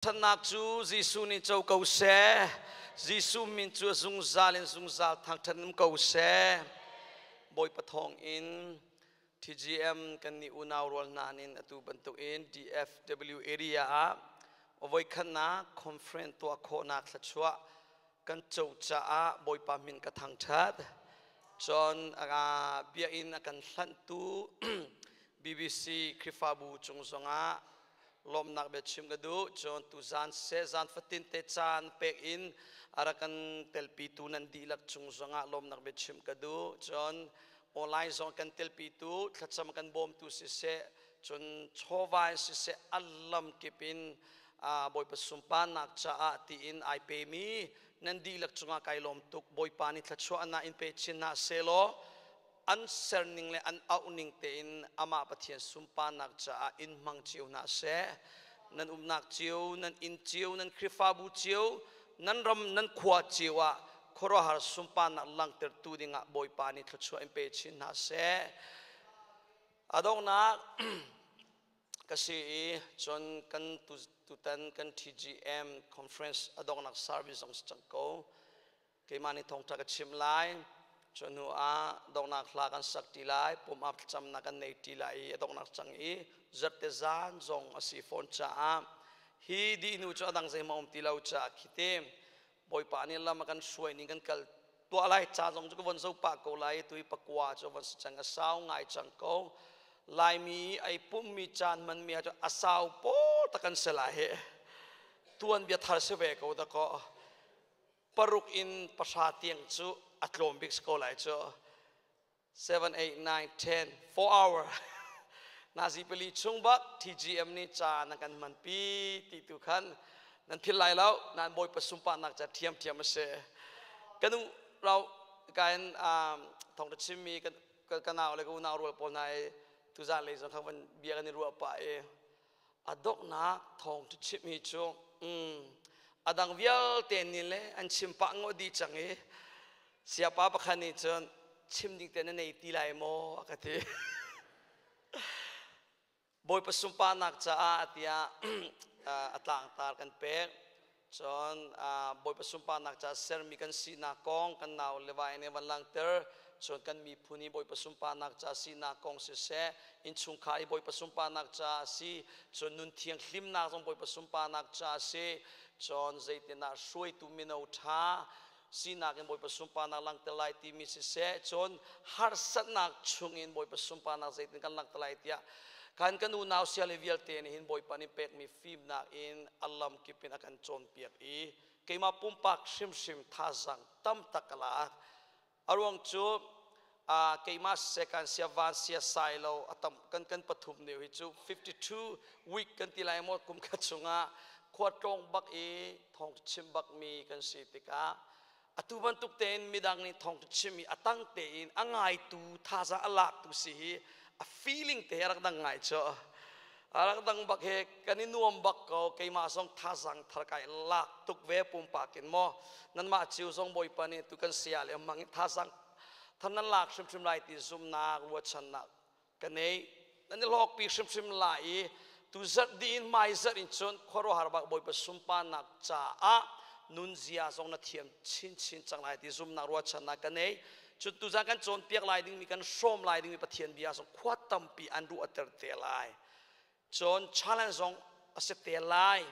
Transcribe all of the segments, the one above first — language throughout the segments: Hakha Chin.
Ṭhatnak cu Jesuh nih co ko seh. Jesuh min cu zungzal in zungzal thangṭhat um ko seh. Bawipa thawng in TGM kan nih unau rual hna nin atu bantukin DFW area ah voikhatnak conference tuah khawhnak thluachuah kan co caah Bawipa min ka thangṭhat. Cun biakinn a kan hlanhtu BBC Khrihfabu cung zongah lawmhnak biachim ka duh. Cun tuzan seh zan fatin te caan pek in a rak kan telpitu nan dihlak cung zongah lawmhnak biachim ka duh. Cun online zong kan telpitu thlacam kan bawmtu siseh, cun chawva in siseh, a lam kip in Bawipa sunparnak caah tiin ai pemi nan dihlak cungah kai lawm tuk. Bawipa nih thluachuahnak in pe chin hna sehlaw, an serning le an auhning tein amah Pathian sunparnak caah in hmang cio hna seh. Nan umnak cio, nan inn cio, nan Khrihfabu cio, nan ram, nan khua cio ah khuaruahhar sunparnak langhtertu dingah Bawipa nih thluachuah in pe chin hna seh. A donghnak ka si i cun kan tutan kan TGM conference a donghnak service zong si cang ko. Keimah nih thawngṭha ka chim lai. Cu hnu ah donghnak hla kan sak ṭi lai, pum ap thlacamnak kan nei ṭi lai i a donghnak cang i zarhte zan zong a si fawn caah hi dih hnu cu a dang zeihmanh um ti lo caah khi te Bawipa nih lam a kan hruai ning kan kal tuah lai. Ca zong cu ka von zo pah ko lai. Tui pakua cu von si cang, a sau ngai cang ko. Laimi ai pummi caan hmanmi ah cu a sau pawl tak kan si lai. Hi tuan bia thar si ve ko da kaw, 6 in 10 tiang cu a tlawm bik si ko lai cu. 7, 8, 9, 10, 4 hour nazi pali chung bak TGM nih ca na kan hman pi ti tu khan nan phil lai lo. Nan Bawipa sunparnak ca thiam thiam a si. Kanu rau kain thong ta chimmi kan ka nau le ka unau rual pawl hna i tuzan lei zong kha van bia kan i ruah pah i a donghnak thawng cu chimh hi cu a dang vialte nih le an chim pah ngawt dih cang i siapa pakhat nih cun chim ding te na nei ti lai maw a ka ti. Bawipa sunparnak caah tiah a tlangtar kan pek. Cun Bawipa sunparnak caah sermi kan sinak kong kan nau Levi nih van langhter. Cun kan miphun i Bawipa sunparnak caah sinak kong siseh, innchungkhar i Bawipa sunparnak caah si, cun nun thianghlimnak zong Bawipa sunparnak caah si, cun zeitinah hruaitu mino ṭha sinak in Bawipa sunparnak langhter lai timi siseh, cun harsatnak chungin Bawipa sunparnak zeitin kan langhter lai tiah kan kan unau siale vialte nih hin Bawipa nih pekmi fimnak in a lam kip in a kan cawnpiak i keimah pumpak hrimhrim thazaang tam tak ka lak. A ruang cu keimah siseh, kan sia van sia sai lo a tam kan kan pathum ne hi cu 52 week kan ti lai maw, kum khat chungah khua tlawng bak i thawng chim bak mi kan si tikah atu bantuk tein midang nih thawng chim i a tang tein a ngaitu thazaang a laktu si hi a feeling te a rak dang ngai cu, a rak dang bak he kan i nuam bak ko. Keimah zong thazaang thar kai lak tuk ve pumpak in maw. Nanmah cio zong Bawipa nih tu kan sia le mang thazaang thar nan lak hrimhrim lai ti zumnak ruahchannak ka nei. Nan i hlawkpi hrimhrim lai i tu zarh dih in hmai zarh in cun khuaruahhar bak Bawipa sunparnak caah nunzia zong na thiam chinchin cang lai ti zumnak ruahchannak ka nei. Cun tuzan kan cawnpiak lai dingmi, kan hrawm lai dingmi Pathian bia zong khua tampi an ruahter te lai, cun challenge zong a si te lai,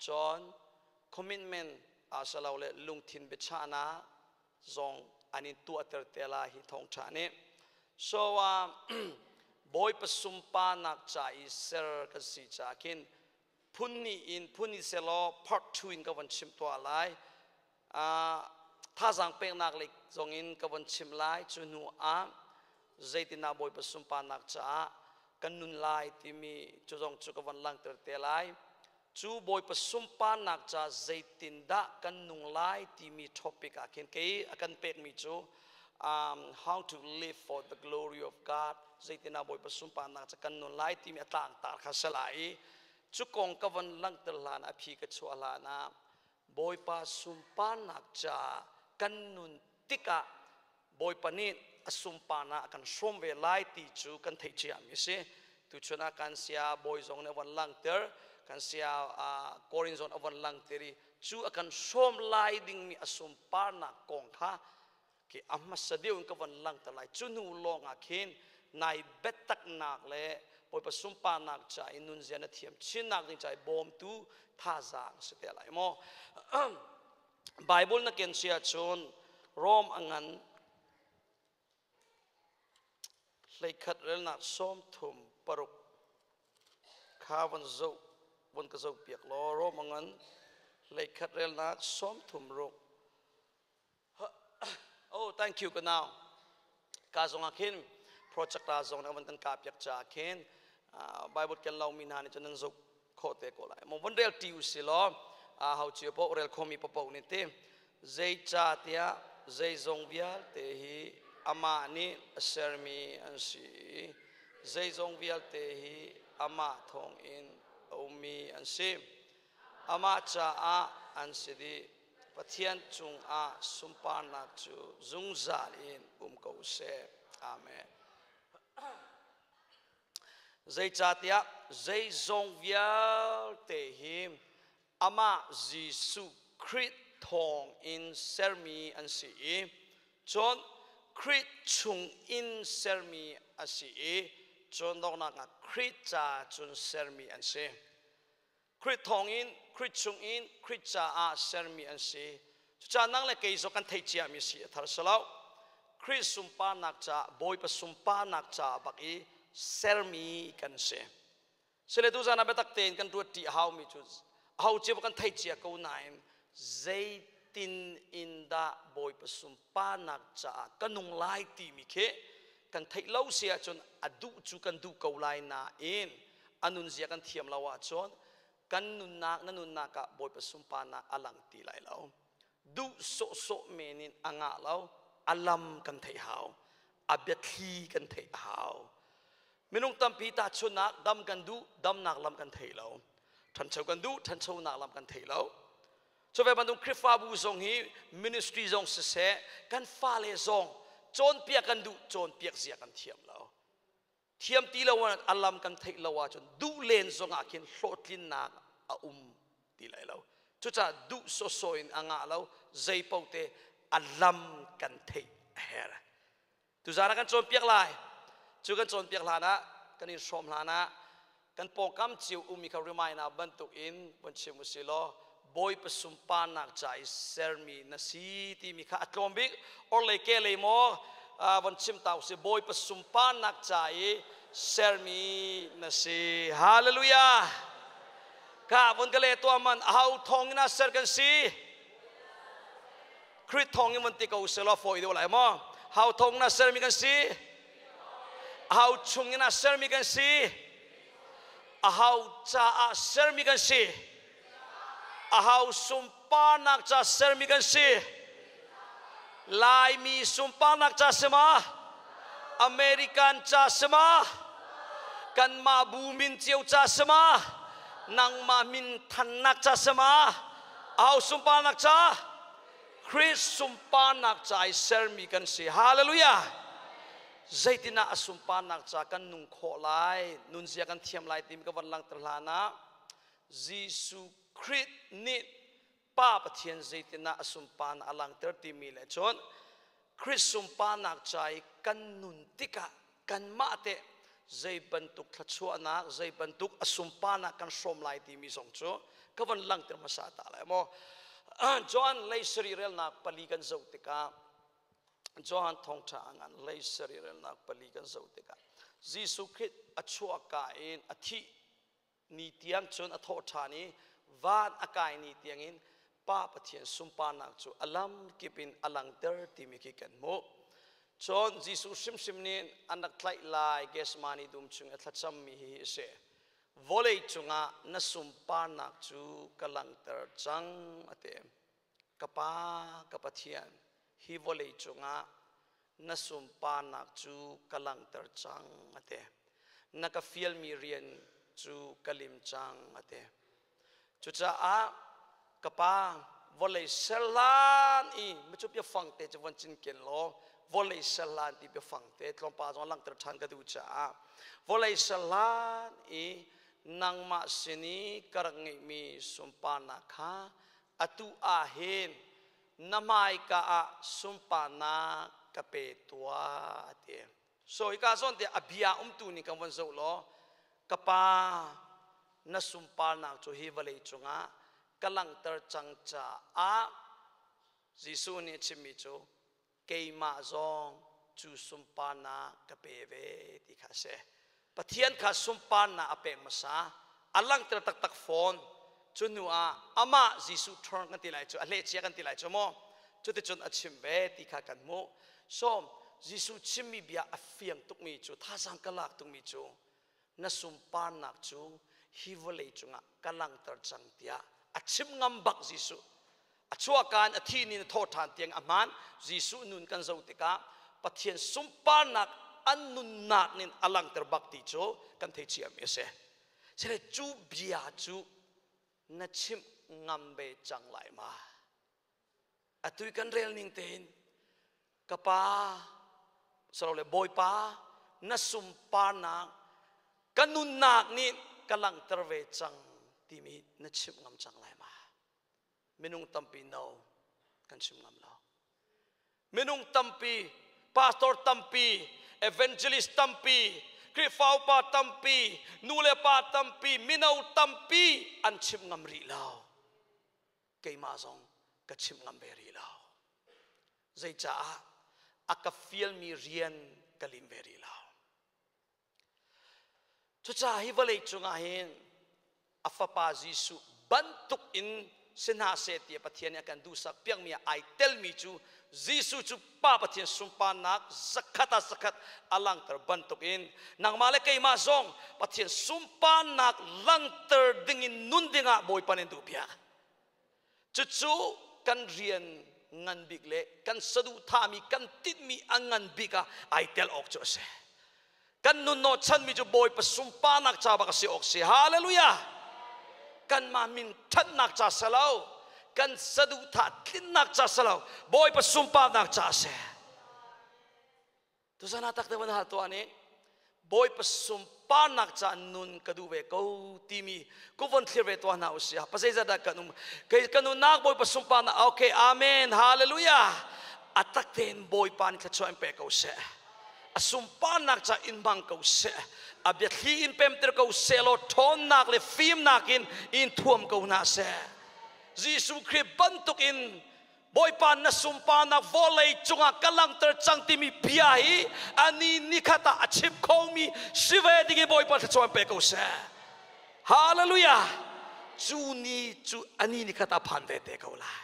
cun commitment asilole lungthin biachahnak zong an in tuahter te lai hi thawngṭha nih. So Bawipa sunparnak ca i ser kan si caah khin phun hnih in, phun i selaw part 2 in ka von chim tuah lai. Thazaang peknak lei zong in ka von chim lai. Cu hnu ah zeitindah Bawipa sunparnak caah kan nun lai timi cu zong cu ka von langhter te lai. Cu Bawipa sunparnak caah zeitindah kan nung lai timi topic ah khin kei a kan pekmi cu how to live for the glory of God, zeitindah Bawipa sunparnak ca kan nun lai timi a tlangtar kha si lai i cu kong ka von langhter hlan, a phi ka chuah hlan ah Bawipa sunparnak caah kan nun tikah Bawipa nih a sunparnak a kan hrawm ve lai ti cu kan theih ciami a si. Tuchun ah kan sia bawi zong nih a von langhter. Kan sia Korin zon avon lang teri cu a kan hrawm lai dingmi a sunparnak kong kha khi a hmasa deuh in ka von langhter lai. Cu hnu lawng ah khin nai biataknak le Bawipa sunparnak ca i nunzia na thiam chinnak ding ca i bawmtu thazaang si te lai maw. Bible na ken si ahcun Rom a ngan 11 relnak 36 kha von zoh von ka zoh piak law. Rom a ngan 11 relnak 36. Oh, thank you ka nau. Ka zong ah khin project ta zong na van kan ka piak cha khin Bible ken lo mi hna nih cun nan zoh khawh te ko lai. Mo von rel ti u si law hau cio po rel khomi papo nih ti zeicahtiah zeizong vialte hi amah nih a sermi an si i zeizong vialte hi amah thawngin a ummi an si. Amah caah an si dih. Pathian cungah sunparnak cu zungzal in um ko seh. Amen. Zeicahtiah zeizong vialte hi amah Jesuh Khrih thawng in sermi an si i cun Khrih chung in sermi a si i cun donghnak ah Khrih ca cun sermi an si. Khrih thawngin, Khrih chungin, Khrih caah sermi an si. Cucaah nang le kei zong kan theih ciami si a thar si lo. Khrih sunparnak caah, Bawipa sunparnak caah bak i sermi kan si. Sile tuzan ah biatak tein kan ruat ṭi a haumi cu aho cio kan theih cia ko nain zeitin in dah Bawipa sunparnak caah ka nung lai timi khi kan theih lo si ahcun a duh cu kan duh ko lai nain a nunzia kan thiam lo ahcun kan nunnak na nunnak ah Bawipa sunparnak a lang ti lai lo. Duh sawhsawh men in a ngah lo. A lam kan theih hau, a biathli kan theih a hau. Minung tampi tahchunnak, dam kan duh, damnak lam kan thei lo. Ṭhancho kan duh, ṭhanchonak lam kan thei lo. Cu ve bantuk Khrihfabu zong hi, ministry zong siseh, kan fale zong cawnpiak kan duh, cawnpiak zia kan thiam lo. Thiam ti lo a lam kan theih lo ahcun duh len zong ah khin hlawhtlinnak a um ti lai lo. Cucaah duh sawsawh in a ngah lo, zei paoh te a lam kan theih a herh. Tuzaan ah kan cawnpiak lai. Cu kan cawnpiak hlan ah, kan in hrawm hlan ah, kan pawngkam cio ummi kha remind bantuk in von chim usih law Bawipa sunparnak ca i sermi na si timi kha a tlawm bik orlei ke lei maw von chim ta usih. Bawipa sunparnak ca i sermi na si. Hallelujah. Ka von ka le tuah man ahau thawng in ser kan si. Khrih thawng in von ti ko selaw fawi deuh lai maw? Hau thawng na sermi kan si. Hau chung in a sermi kan si. A hau caah sermi kan si. A hau sunparnak ca sermi kan si. Laimi sunparnak ca si ma? American ca si ma? Kanmah bu min cio ca si ma? Nangmah min thannak ca si ma? Au sunparnak ca? Christ sunparnak ca i sermi kan si. Hallelujah! Zeitinah a sunparnak ca kan nung khawh lai, nunzia kan thiam lai timi ka von langhter hlan ah Jesuh Khrih nih Pa Pathian zeitinah a sunparnak a langhter timi le cun Khrih sunparnak ca i kan nun tikah kanmah teh zei bantuk thluachuahnak, zei bantuk a sunparnak kan hrawm lai timi zong cu ka von langhter hmasa ta lai maw. John leisari relnak 4 kan zoh tikah, Johan thawngṭha ngan leisari relnak 4 kan zoh tikah, Jesuh Khrih a chuahka in a thih ni tiang, cun a thawh ṭhan i van a kai ni tiangin Pa Pathian sunparnak cu a lam kip in a langter timi khi kan hmuh. Cun Jesuh hrimhrim nih an rak tlaih lai Gethsemane dum chung i thlacammi hi a si. Vawlei cungah na sunparnak cu ka langhter cang a ti. Ka Pa, ka Pathian, hi vawlei cungah na sunparnak cu ka langhter cang a ti. Na ka fialmi rian cu ka lim cang a ti. Cucaah ka Pa, vawlei ser hlan i micu biafang te cu von cinken law, vawlei ser hlan ti biafang te tlawmpal zong langhter ṭhan ka duh caah, vawlei ser hlan i. nangmah sin i ka rak ngeihmi sunparnak kha atu ah hin na hmaika ah sunparnak ka pe tuah, a ti. So hika zawn te a bia umtu ning kan von zoh law, ka pa, na sunparnak cu hi vawlei cungah ka langhter cang caah, Jesuh nih a chimmi cu keimah zong cu sunparnak ka pe ve ti kha a si. Pathian kha sunparnak a pek hmasa, a langhter taktak fawn. Cu hnu ah amah Jesuh turn kan ti lai cu, a hlehcia kan ti lai cu maw, cuticun a chim ve ti kha kan hmuh. So Jesuh chimmi bia a fiang tukmi cu, thazaang ka lak tukmi cu, na sunparnak cu hi vawlei cungah ka langhter cang tiah a chim ngam bak Jesuh. A chuahkaan a thi ni na thawh ṭhan tiang a hmaan. Jesuh nun kan zoh tikah Pathian sunparnak an nunnak nin a langhter bak ti cu kan thei ciami a si. Sile cu bia cu na chimh ngam ve cang lai ma? Atu kan rel ning tein, ka pa le Bawipa, na sunparnak ka nunnak nih ka langhter ve cang timi na chimh ngam cang lai ma? Minung tampi no kan chim ngam lo. Minung tampi, pastor tampi, evangelist tampi, Khrihfa upa tampi, nu le pa tampi, mino tampi an chim ngam rih lo. Keimah zong ka chim ngam ve rih lo. Zeicaah? A ka fialmi rian ka lim ve rih lo. Cucaah hi vawlei cungah hin a fapa Jesuh bantuk in si hna seh tiah Pathian nih a kan duhsak piakmi ah ai telmi cu, Jesuh cu Pa Pathian sunparnak zakhat ah zakhat a langhter bantuk in nangmah le keimah zong Pathian sunparnak langhter dingin nun dingah Bawipa nih duhpiak. Cucu kan rian ngan bik le kan saduhthahmi, kan tinhmi a ngan bik ah ai tel awk cu a si. Kan nun nawchanmi cu Bawipa sunparnak ca bak a si awk si. Hallelujah! Kanmah min ṭhatnak ca si lo, kan saduhthah tlinnak ca si lo, Bawipa sunparnak ca a si. Tuzan ah tak te van hal tuah nih, Bawipa sunparnak ca nun ka duh ve ko timi ku von thlir ve tuah hna usih. Pa zeizat dah kan um kei ka nunnak Bawipa sunparnak? Okay, amen, hallelujah. A tak tein Bawipa nih thluachuah in pe ko seh, a sunparnak ca in hmang ko seh, a biathli in pemter ko seh law ṭhawnnak le fimnak in in thuam ko hna seh. Jesuh Khrih bantuk in Bawipa na sunparnak vawlei cungah ka langhter cang timi bia hi ani nikhat ah a chim khomi si ve ding in Bawipa thluachuah pe ko seh. Hallelujah! Cu ni cu ani nikhat ah phan ve te ko lai.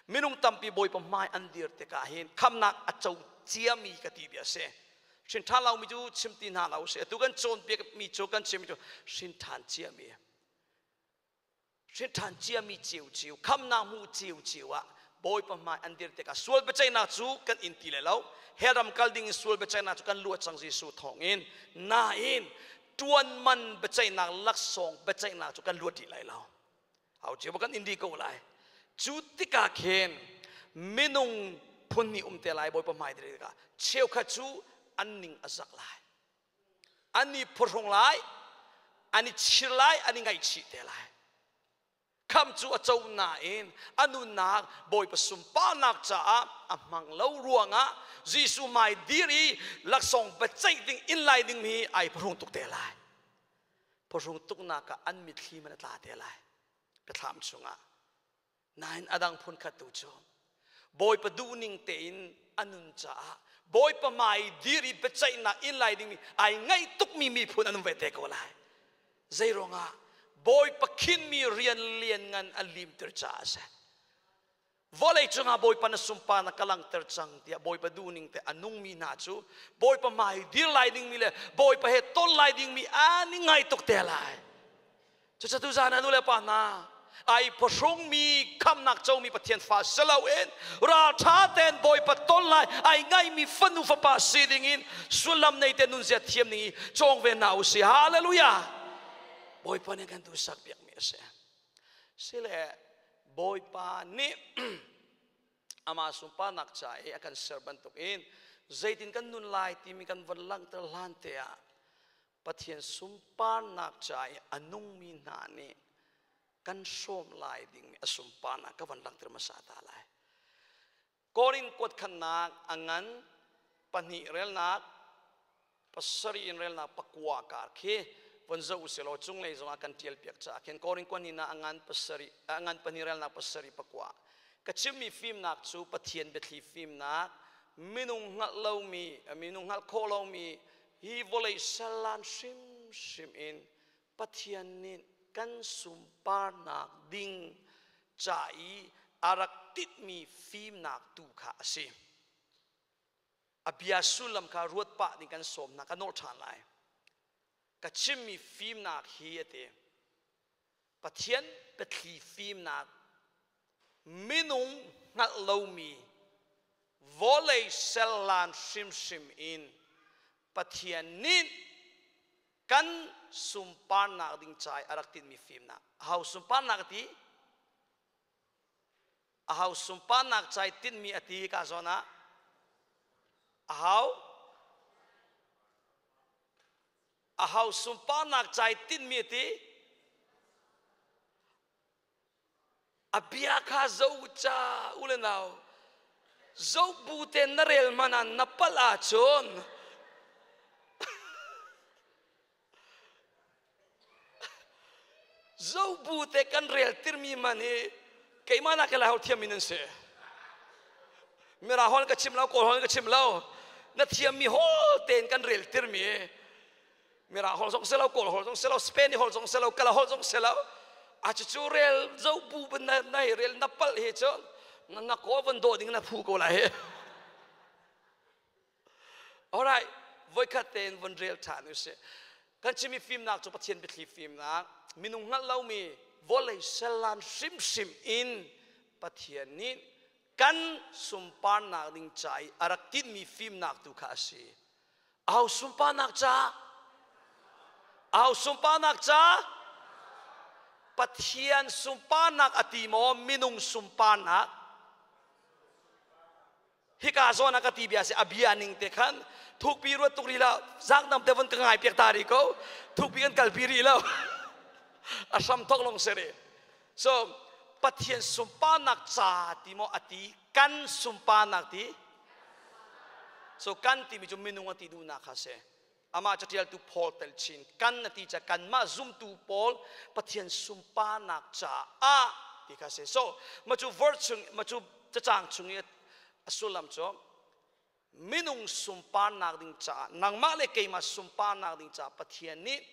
Minung tampi Bawipa hmai an dir tikah hin khamnak a co ciami ka ti bia si. Hrin ṭhan lomi cu chim ti hna lo si. Atu kan cawnpiak mi cu, kan chimmi cu hrin ṭhan ciami, hrinṭhan ciami ciocio, khamnak hmu ciocio ah Bawipa hmai an dir tikah sual biaceihnak cu kan in ti le lo. Hell ram kal ding in sual biaceihnak cu kan luat cang Jesuh thawngin. Nain ṭuan man biaceihnak, laksawng biaceihnak cu kan luat rih lai lo. Au cio kan in dih ko lai. Cu tikah khin minung phun nih um te lai Bawipa hmai dir tikah cheukhat cu an ning a zak lai, an i phuhrung lai, an i chir lai, an i ngaihchih te lai. Kham cu a co nain a nunnak Bawipa sunparnak caah a hmang lo ruangah Jesuh hmai dir i laksawng biaceih ding in lai ding hi ai phuhrung tuk te lai. Phuhrung tuknak ah an mitthli man a tla te lai biathlam chungah. Nain a dang phun khat tu cu Bawipa duhning tein a nun caah Bawipa hmai dir i biaceihnak in lai dingmi ai ngaih tukmi miphun an um ve te ko lai. Zeiruangah? Bawipa khinmi rian lian ngan an limter caah a si. Vawlei cungah Bawipa na sunparnak ka langhter cang tiah Bawipa duhning te a nungmi hna cu Bawipa hmai dir lai dingmi le Bawipa he ton lai dingmi an i ngai tuk te lai. Cucu tuzan ah nu le pa hna, ai phuhrungmi khamnak comi Pathian fa si loin ralṭha tein Bawipa ton lai ai ngaimi fanu fapa si dingin sullam nei te nunzia thiam ning i cawng ve hna u si. Hallelujah! Bawipa nih kan duhsak piakmi a si. Sile Bawipa nih amah sunparnak ca i a kan ser bantukin zeitin kan nun lai timi kan von langhter hlan te ah. Pathian sunparnak ca i a nungmi hna nih kan hrawm lai dingmi a sunparnak ka van langhter hmasa ta lai. Korin kuatkhannak a ngan pahnih relnak pasarih in relnak pakua kar khi von zoh usilaw cunglei zongah kan ṭial piak caah khin Korin kuanhnih a ngan pasarih a ngan pahnih relnak pasarih pakua ka chimmi fimnak cu Pathian biathli fimnak minung hngalh lomi minung hngalh khawh lomi hi vawlei sallan hrimhrim in Pathian nih kan sunparnak ding ca i a rak titmi fimnak tu kha a si. A bia sullam kha ruat pah ding kan sawm hna, ka nawl ṭhan lai. Ka chimmi fimnak hi a ti. Pathian biathli fimnak minung hngalh lomi vawlei sellan hrimhrim in Pathian nih kan sunparnak ding ca i a rak tinhmi fimnak. Aho sunparnak a ti? Aho sunparnak ca i tinhmi a ti ka zawn ah? Aho? Aho sunparnak ca i tinhmi a ti? A bia kha zo ca u le nau zo bu ten na rel man ah na palh ahcun zo bu te kan rel tirmi man hi keimah nak lai thiam in an si mira hol ka chim lo kawl hol ka chim lo na thiammi hol tein kan rel tirmi Mirang holh zong si lo, Kawl holh zong si lo, Spain holh zong si lo, Kala holh zong si lo. A cu rel zo bu na nai rel na palh hi cu na kaw von dawh ding na phu ko lai hi. Alright, voikhat tein von rel ṭhan usih. Kan chimi fimnak cu Pathian biathli fimnak, minung hngalh lomi vawlei sallan hrimhrim in Pathian nih kan sunparnak ding ca i a rak tinhmi fimnak tu kha a si. Aho sunparnak ca? Aho sunparnak ca? Pathian sunparnak a ti maw minung sunparnak? Hika zawn ah ka ti bia si a bia ning te khan thukpi ruat tuk rih lo zaangdam te von ka ngai piak ta rih ko thukpi kan kalpi rih lo a hram thok long si rih so Pathian sunparnak ca ti maw a ti kan sunparnak ti So kan timi cu minung a ti duhnak kha si. Amah catialtu Paul tel chin kan a ti ca kanmah zumtu pawl Pathian sunparnak caah ti kha si. So ma cu verse chung ma cu cacang chung i a sullam cu minung sunparnak ding caah nangmah le keimah sunparnak ding caah Pathian nih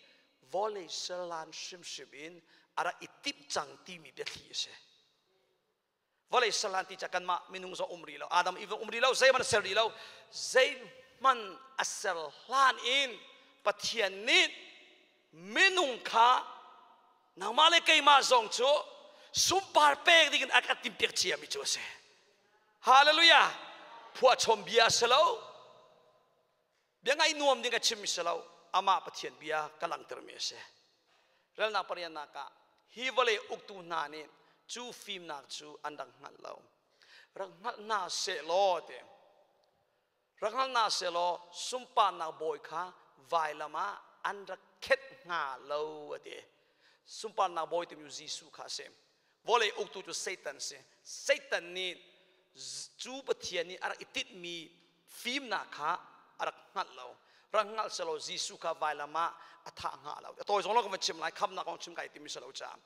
vawlei serlan hrimhrim in a rak i timh cang timi biathli a si. Vawlei salan ti ca kanmah minung zong um rih lo Adam Eve um rih lo zeihmanh a ser rih lo zeihmanh a ser hlan in Pathian nih minung kha nangmah le keimah zong cu sunpar pek ding in a kan timhpiak ciami cu a si. Hallelujah! Phuahchom bia a si lo. Bia ngaih nuam ding ka chimmi si lo. Amah Pathian bia ka langhtermi a si. Relnak pariannak ah hi vawlei uktu hna nih cu fimnak cu an rak hngalh lo. Rak hngalh hna sehlaw ti. Rak hngalh hna sehlaw sunparnak bawi kha vailam ah an rak khet hnga lo a ti. Sunparnak bawi timi cu Jesuh kha a si. Vawlei uktu cu Satan a si. Satan nih cu Pathian nih a rak i tinhmi fimnak kha a rak hngalh lo rak hngalh selaw Jesuh kha vailam ah a thah hnga lo a tawi zong lo ka van chim lai khamnak kong chim kai timi si lo caah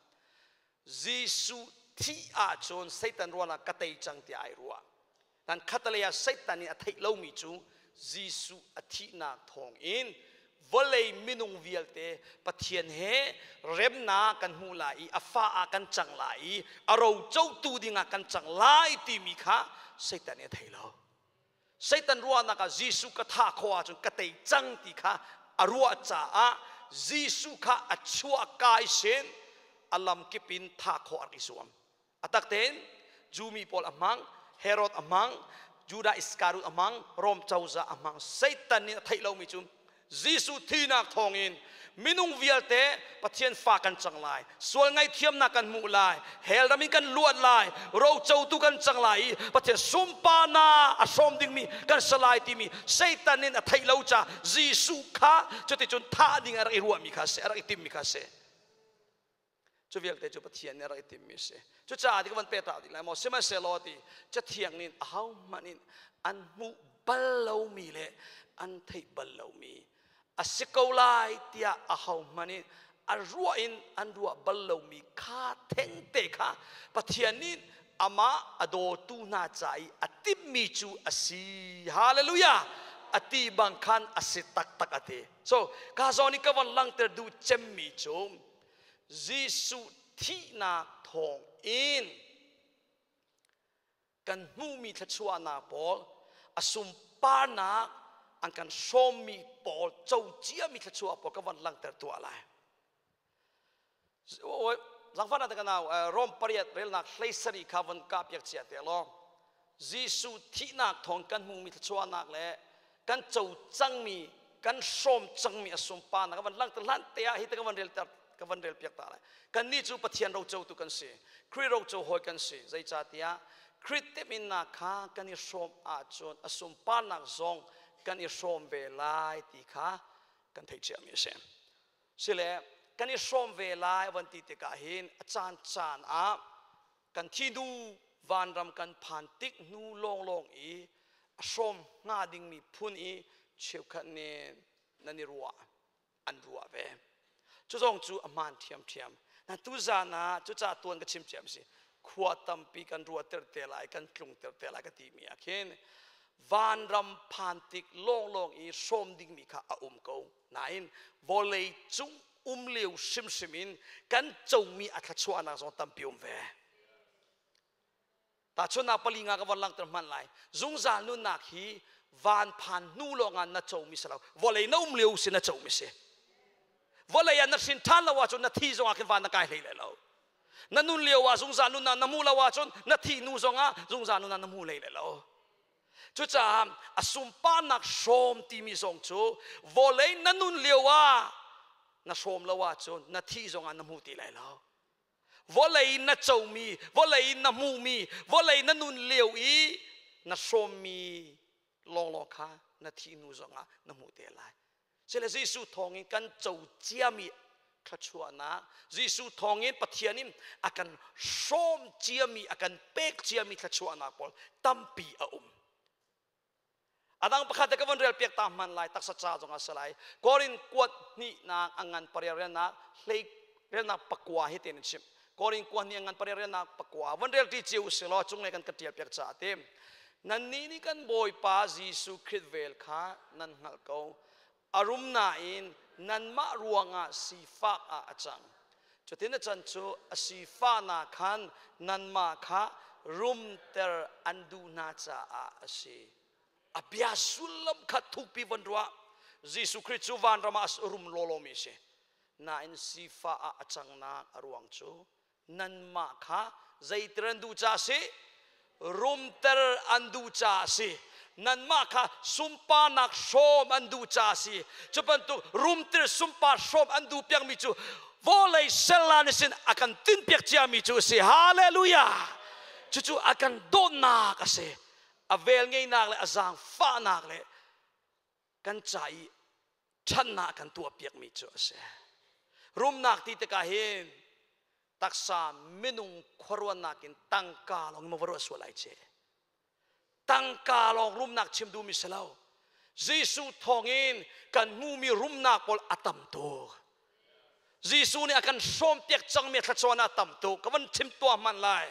Jesuh thih ahcun Satan ruangah ka tei cang tiah ai ruah dan khatalei ah Satan nih a theih lomi cu Jesuh a thihnak thawng in vawlei minung vialte Pathian he remnak kan hmu lai i a fa ah kan cang lai i a ro cotu dingah kan cang lai timi kha Satan nih a thei lo Satan ruahnak ah Jesuh ka thah khawh ahcun ka tei cang ti kha a ruah caah Jesuh kha a chuah kai sin a lamkip in thah khawh a rak i zuam. A tak tein Jumi pawl a hmang, Herod a hmang, Judah Iskariot a hmang, Rom cozah a hmang. Satan nih a theih lomi cu Jesuh thinak thawngin minung vialte Pathian fa kan cang lai, sual ngaihthiamnak kan hmuh lai, hell ram in kan luat lai, rocotu kan cang lai i Pathian sunparnak a hrawm dingmi kan si lai timi Satan in a theih lo ca Jesuh kha cuticun thah ding a rak i ruahmi kha a si, a rak i timmi kha a si. Cu vialte cu Pathian nih a rak i timmi a si. Cucaah ti ka van peh ta ding lai maw? Sihmanhsehlaw ti Cathiang nih ahohmanh in an hmuh bal lomi le an theih bal lomi a si ko lai tiah ahohmanh in a ruah in an ruah bal lomi kha thengte kha Pathian nih amah a dawtu hna ca i a timhmi cu a si. Hallelujah! A ti bang khan a si taktak a ti. So, ka zawn i ka van langhter duh cemmi cu Jesuh thihnak thawng in kan hmuhmi thluachuahnak pawl a sunparnak an kan hrawmmi pawl co ciami thluachuah pawl ka van langhter tuah lai. Zangfahnak te ka nau Rom pariat relnak 17 kha von kah piak cia te law Jesuh thihnak thawng kan hmuhmi thluachuahnak le kan co cangmi kan hrawm cangmi a sunparnak ka van langhter hlan te ah hi te ka van rel ka van rel piak ta lai. Kannih cu Pathian rocotu kan si, Khrih roco hawi kan si. Zeicahtiah Khrih teminnak kha kan i hrawm ahcun a sunparnak zong kan i hrawm ve lai ti kha kan theih ciami a si. Sile kan i hrawm ve lai van ti tikah hin a caan caan ah kan thi hnu vanram kan phan tik hnu lawnglawng i a hrawm hnga dingmi phun i cheukhat nih nan i ruah an ruah ve. Cu zong cu a hmaan ṭhiamṭhiam. Na tuzan ah cucaah tuan ka chim ciam si khua tampi kan ruahter te lai kan tlungter te lai ka timi ah khin vanram phan tik lawnglawng i hrawm dingmi kha a um ko. Nain vawlei cung um lio hrimhrim in kan comi a thluachuahnak zong tampi um ve. Tahchunhnak pali nga ka von langhter hmanh lai. Zungzal nunnak hi van phan hnu lawng ah na comi si lo. Vawlei na um lio si na comi si. Vawlei ah na hrin ṭhan lo ahcun na thi zong ah khin van na kai hlei lai lo. Na nun lio ah zungzal nunnak na hmuh lo ahcun na thih hnu zong ah zungzal nunnak na hmu hlei lai lo. Cucaah a sunparnak hrawm timi zong cu vawlei na nun lio ah na hrawm lo ahcun na thih zong ah na hmu ti lai lo. Vawlei na comi, vawlei na hmuhmi, vawlei na nun lio i na hrawmmi lawnglawng kha na thih hnu zongah na hmuh te lai. Sile Jesuh thawngin kan co ciami thluachuahnak, Jesuh thawngin Pathian in a kan hrawm ciami, a kan pek ciami thluachuahnak pawl tampi a um. A dang pakhat te ka von rel piak ta hman lai taksa ca zong a si lai. Korin kuat hnihnak a ngan pariat relnak hlei relnak pakua hi tin chim. Korin kuat hnih a ngan pariat relnak pakua von rel ti cio si law cunglei kan ka tial piak ca te. Nannih nih kan Bawipa Jesuh Khrist vel kha nan hngalh ko. A rum nain nanmah ruangah sifak ah a cang. Cutin a can cu a sifahnak khan nanmah kha rumter an duh hna caah a si. A bia sullam kha thukpi von ruah. Jesuh Khrist cu vanram ah a rum lawlawmi a si. Nain sifah ah a cangnak a ruang cu nanmah kha zeiter an duh caah a si? Rumter an duh caah a si. Nanmah kha sunparnak hrawm an duh caah a si. Cu bantuk rumter sunpar hrawm an duh piakmi cu vawlei serlan sin a kan tinpiak ciami cu a si. Hallelujah! Cucu a kan dawtnak a si. A velngeihnak le a zaangfahnak le kan ca i ṭhatnak kan tuahpiakmi cu a si. Rumnak ti tikah hin taksa minung khuaruahnak in tangka lawng in maw va ruah sual ai ce. Tangka lawng rumnak chim duhmi si lo. Jesuh thawngin kan hmuhmi rumnak pawl a tam tuk. Jesuh nih a kan hrawmpiak cangmi thluachuah a tam tuk. Ka van chim tuah hmanh lai.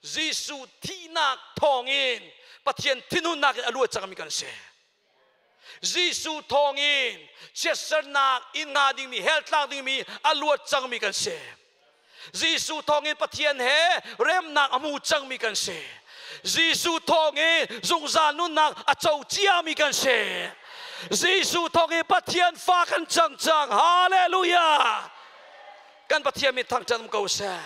Jesuh thihnak thawngin Pathian thinhunnak in a luat cangmi kan si. Jesuh thawngin chiatsernak in nga dingmi hell tlak dingmi a luat cangmi kan si. Jesuh thawngin Pathian he remnak a hmu cangmi kan si. Jesuh thawngin zungzal nunnak a co ciami kan si. Jesuh thawngin Pathian fa kan cang cang. Hallelujah! Kan Pathian min thangṭhat um ko seh.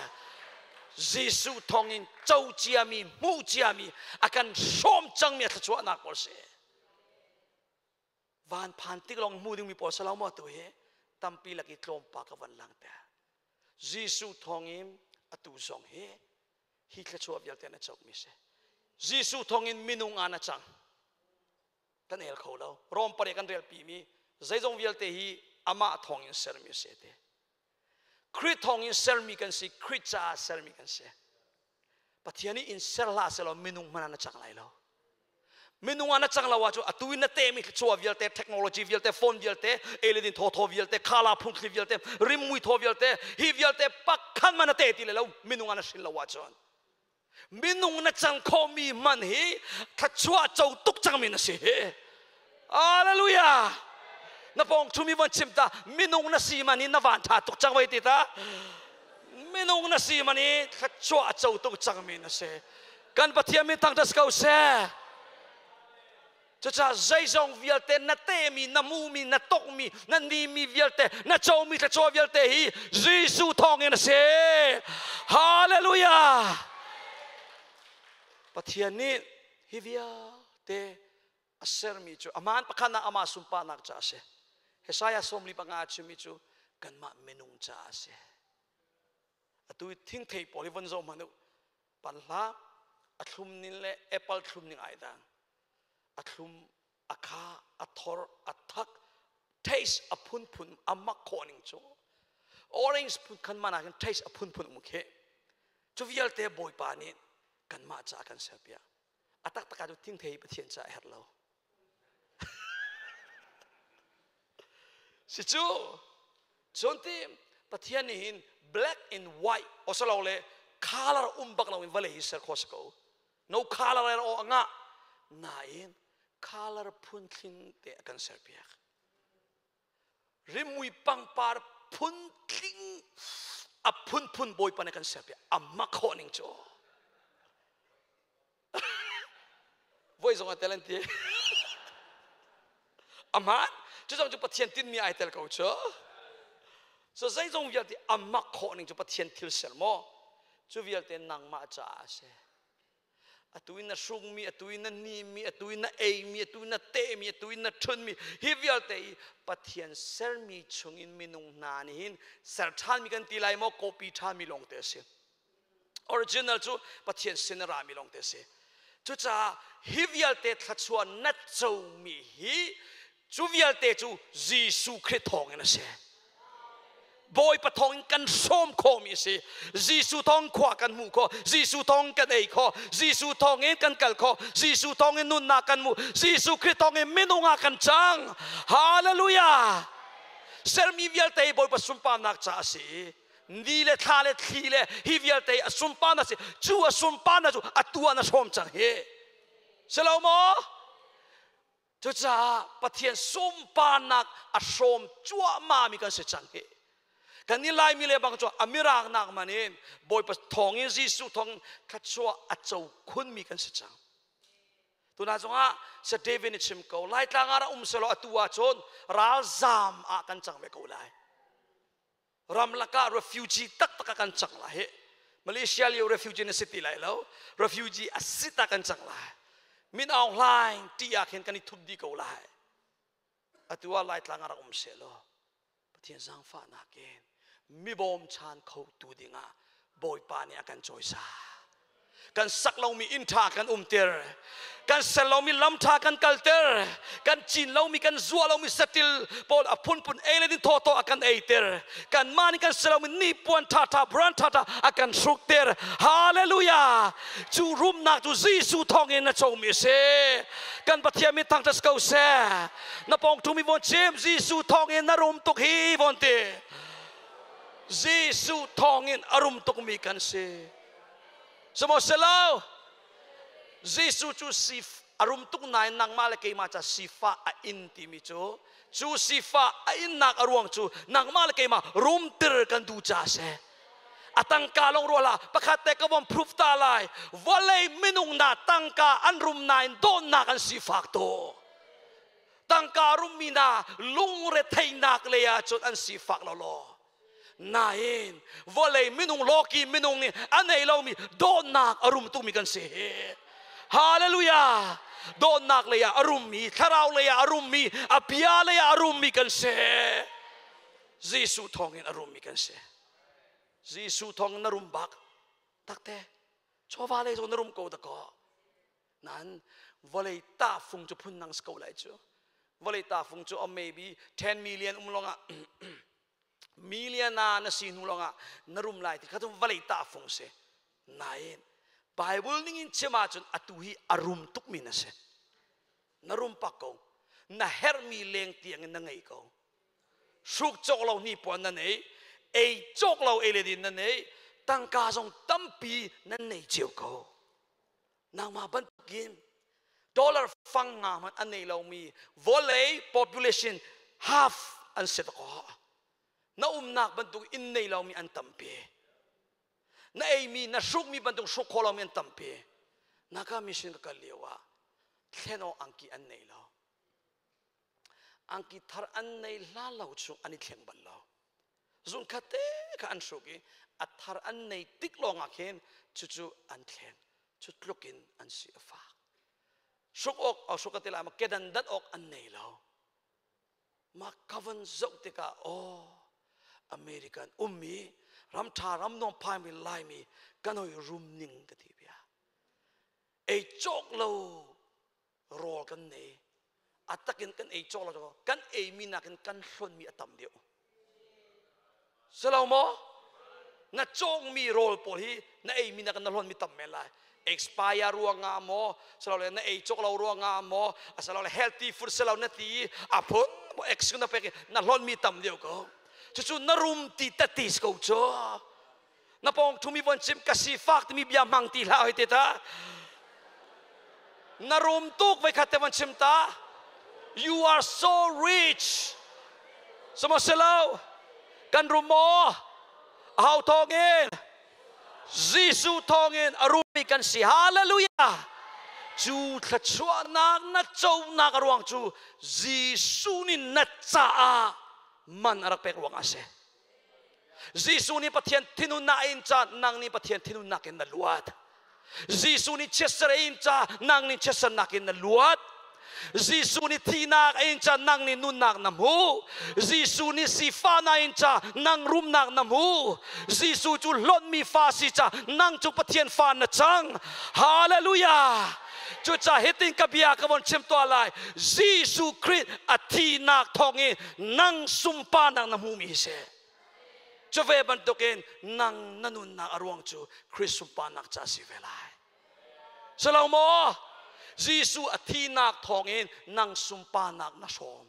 Jesuh thawngin co ciami, hmuh ciami, a kan hrawm cangmi a thluachuahnak pawl si. Van phan tik lawng hmu dingmi pawl salo maw tu hi tampi lak i tlawmpa ka van langter. Jesuh thawngin atu zong hi hi thluachuah vialte na cokmi si. Jesuh thawngin minung ah na cang. Kan el kho lo. Rom pare kan rel pimi zeizong vialte hi amah thawngin sermi si te. Khrih thawngin sermi kan si, Khrih caah sermi kan si. Pathian nih in ser hlah selaw minung hmanh ah na cang lai lo. Minung ah na cang lo ahcun atu in na temi thluachuah vialte, technology vialte, phone vialte, eledin thawthaw vialte, khala phungthli vialte, rimmui thaw vialte, hi vialte pakhat man na te ti le lo minung ah na hrin lo ahcun minung na cang khomi man hi thluachuah co tuk cangmi na si hi. Hallelujah! Na pawng chumi von chim ta minung na si man hi na van tha tuk cang vai ti ta. Minung na si man hi thluachuah co tuk cangmi na si. Kan Pathian min thangṭhat ko seh. Cucaah zeizong vialte na temi, na mumi, na tokmi, na nimi vialte, na comi thluachuah vialte hi Jesuh thawngin a si. Hallelujah! Pathian nih hi vialte a sermi cu aman pakhat ah amah sunparnak caah a si. Hesaiah 45 a chimmi cu kanmah minung caah a si. Atu i thingthei pawl hi von zoh hmanh u. Panhla a thlum ning le apple thlum ning ai dang. A thlum, a kha, a thor, a thak, taste a phunphun a mak khawh ning cu. Orange phun khan man ah khin taste a phunphun um khi. Cu vialte Bawipa nih kanmah caah kan serpiak. A taktak ah cu thingthei Pathian caah a herh lo. Si cu cun ti Pathian nih hin black and white osalo le color um bak lo in vawlei hi ser kho si ko. No color er o anga nain color phun thling te a kan ser piak. Rimui pangpar phun tling a phunphun Bawipa nih kan ser piak. A mak khawh ning cu. Voi zong a tel an ti. Aman cu zong cu Pathian tinmi ai tel ko cu. So zeizong vialte a mak khawh ning cu Pathian thil ser maw? Cu vialte nangmah caah a si. Atu in na hrungmi, atu in na nimi, atu in na eimi, atu in na tehmi, atu in na ṭhunmi, hi vialte i Pathian sermi chungin minung hna nih hin ser ṭhanmi kan ti lai maw copy ṭhami lawng te a si. Original cu Pathian sin a rami lawng te a si. Cucaah hi vialte thluachuah na comi hi cu vialte cu Jesuh Khrih thawngin a si. Bawipa thawngin kan hrawm khawhmi a si. Jesuh thawng khua kan hmuh khawh. Jesuh thawng kan ei khawh. Jesuh thawngin kan kal khawh. Jesuh thawngin nunnak kan hmuh. Jesuh Khrih thawngin minung ah kan cang. Hallelujah! Sermi vialte Bawipa sunparnak caah a si. Ni le thla le thli le hi vialte a sunparnak si. Cu a sunparnak cu atu ah na hrawm cang hi. Si lo maw? Cucaah Pathian sunparnak a hrawm cuahmahmi kan si cang hi. Kan i Laimi le bang cu a mirang nak man in Bawipa thawng in Jesuh thawng thluachuah a co khunmi kan si cang. Tuna zongah Sir David nih chim ko Laitlang ah um selaw atu ahcun ralzam ah kan cang ve ko lai. Ramlak ah refugee taktak ah kan cang lai hi. Malaysia lio refugee na si ti lai lo. Refugee a si ta kan cang lai. Min Aung Hlaing ti ah khin kan i thup dih ko lai. Atu ah Laitlang ah rak um selaw Pathian zaangfahnak in mi bawmchan khotu dingah Bawipa nih a kan cawisa. Kan sak lomi inn ṭha kan umter. Kan ser lomi lam ṭha kan kalter. Kan cin lomi kan zuah lomi satil pawl a phunphun ei le din thawthaw a kan eiter. Kanmah nih kan ser lomi nipuan ṭhaṭha brand ṭhaṭha a kan hrukter. Hallelujah! Cu rumnak cu Jesuh thawngin na comi a si. Kan Pathian min thangṭhat ko seh. Na pawng ṭhumi von chim Jesuh thawngin na rum tuk hi von ti. Jesuh thawngin a rum tukmi kan si. Sihmanhsehlaw Jesuh cu sif a rum tuk nain nangmah le keimah ca sifah a in timi cu cu sifah a innak a ruang cu nangmah le keimah rumtir kan duh ca a si. A tangka lawng ruah hlah pakhat te ka von proof ta lai vawlei minung na tangka an rum nain dawtnak an sifak tuk. Tangka rummi hna lungretheihnak lei ah cun an sifak lo law. Nain vawlei minung lawki minung nih a nei lomi dawtnak a rum tukmi kan si hi. Hallelujah! Dawtnak lei ah a rummi, thlarau lei ah a rummi, a bia lei ah a rummi kan si. Jesuh thawngin a rummi kan si. Jesuh thawngin na rum bak. Takte, chawva lei zong na rum ko dakaw. Nan vawlei tahfung cu phun nang si ko lai cu. Vawlei tahfung cu maybe 10 million um longah million na si hnu longah na rum lai ti kha cu vawlei tahfung si. Nain Bible ning in chim ahcun atu hi a rum tukmi na si. Na rum pak ko. Na herhmi leng tiang in na ngei ko. Hruk cawk lo hnipuan na nei, ei cawk lo ei le din na nei, tangka zong tampi nan nei cio ko. Nangmah bantukin dollar fang nga hmanh an nei lomi vawlei population half an si ko. Na umnak bantuk inn nei lomi an tampi. Na eimi na hrukmi bantuk hruk kho lomi an tampi. Naka mission ka kal lio ah thlen awk angki an nei lo. Angki thar an nei hla lo chung an i thleng bal lo. Zungkhat te kha an hruk i a thar an nei tik lawng ah khin cucu an thleng. Cu tluk in an si a fak. Hruk awk au hruk ka ti lai ma kedan dat awk an nei lo. Mah ka van zoh tikah aw American ummi ram ṭha ram nuam phaimi Laimi kan hoi rum ning ka ti bia. Ei cawk lo rawl kan nei. A takin kan ei cawk lo kan eimi nakin kan hlonmi a tam deuh. Silo maw? Na cawkmi rawl pawl hi na eimi nakin na hlonmi tam men lai. Expire ruangah maw, silole na ei cawk lo ruangah maw, asilole healthy food silo na ti i a phun maw excuse na pek i na hlonmi tam deuh ko. Cucu na rum ti tati si ko cu. Na pawng thumi von chim ka sifak timi bia hmang ti hlah hoi te ta. Na rum tuk voi khat te von chim ta. You are so rich. Simo silo kan rum maw? Ahau thawng in Jesuh thawngin a rumi kan si. Hallelujah! Cu thluachuahnak na conak a ruang cu Jesuh nih na caah man a rak pek ruangah a si. Jesuh nih Pathian thinhunnak in ca nang nih Pathian thinhunnak in na luat. Jesuh nih chiatser in ca nang nih chiatsernak in na luat. Jesuh nih thihnak in ca nang nih nunnak na hmu. Jesuh nih sifahnak in ca nang rumnak na hmu. Jesuh cu hlonhmi fa si ca nang cu Pathian fa na cang. Hallelujah! Cucaah hitin ka bia ka von chim tuah lai. Jesuh Khrih a thihnak thawngin nang sunparnak na hmumi hi si. Cu ve bantukin nang na nunnak a ruang cu Khrih sunparnak ca si ve lai. Silo maw? Jesuh a thihnak thawngin nang sunparnak na hrawm.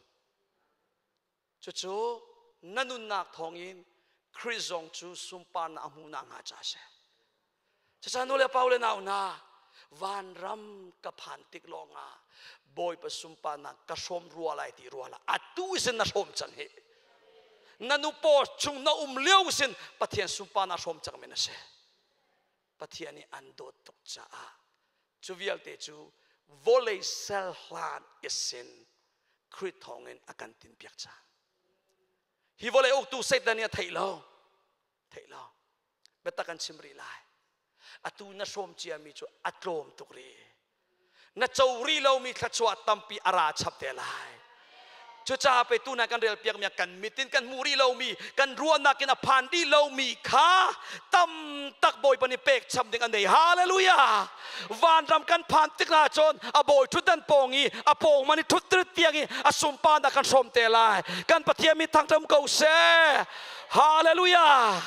Cucu na nunnak thawngin Khrih zong cu sunparnak a hmuh nakhnga ca a si. Cucaah nu le pa le nau hna, vanram ka phan tik lawngah Bawipa sunparnak ka hrawm rua lai ti rua la atu sin na hrawm cang hi. Na nu paw chung na um lio sin Pathian sunparnak hrawm cang men a si. Pathian nih an dawt tuk caah cu vialte cu vawlei sel hlan isin Khrih thawngin a kan tinpiak cang. Hi vawlei uktu Satan nih a theih lo. Theih lo. Biatak kan chim rih lai. Atu na hrawm ciami cu a tlawm tuk rih. Na co rih lomi thluachuah tampi a ra chap te lai. Cucaah pe tu na kan rel piakmi kan mit in kan hmuh rih lomi, kan ruahnak in a phan rih lomi kha tam tak Bawipa nih pek chap ding an nei. Hallelujah! Vanram kan phan tik ah cun a bawi thutdan pawng i a pawng man i thut tiang i a sunparnak kan hrawm te lai. Kan Pathian mi thangṭam ko seh. Hallelujah!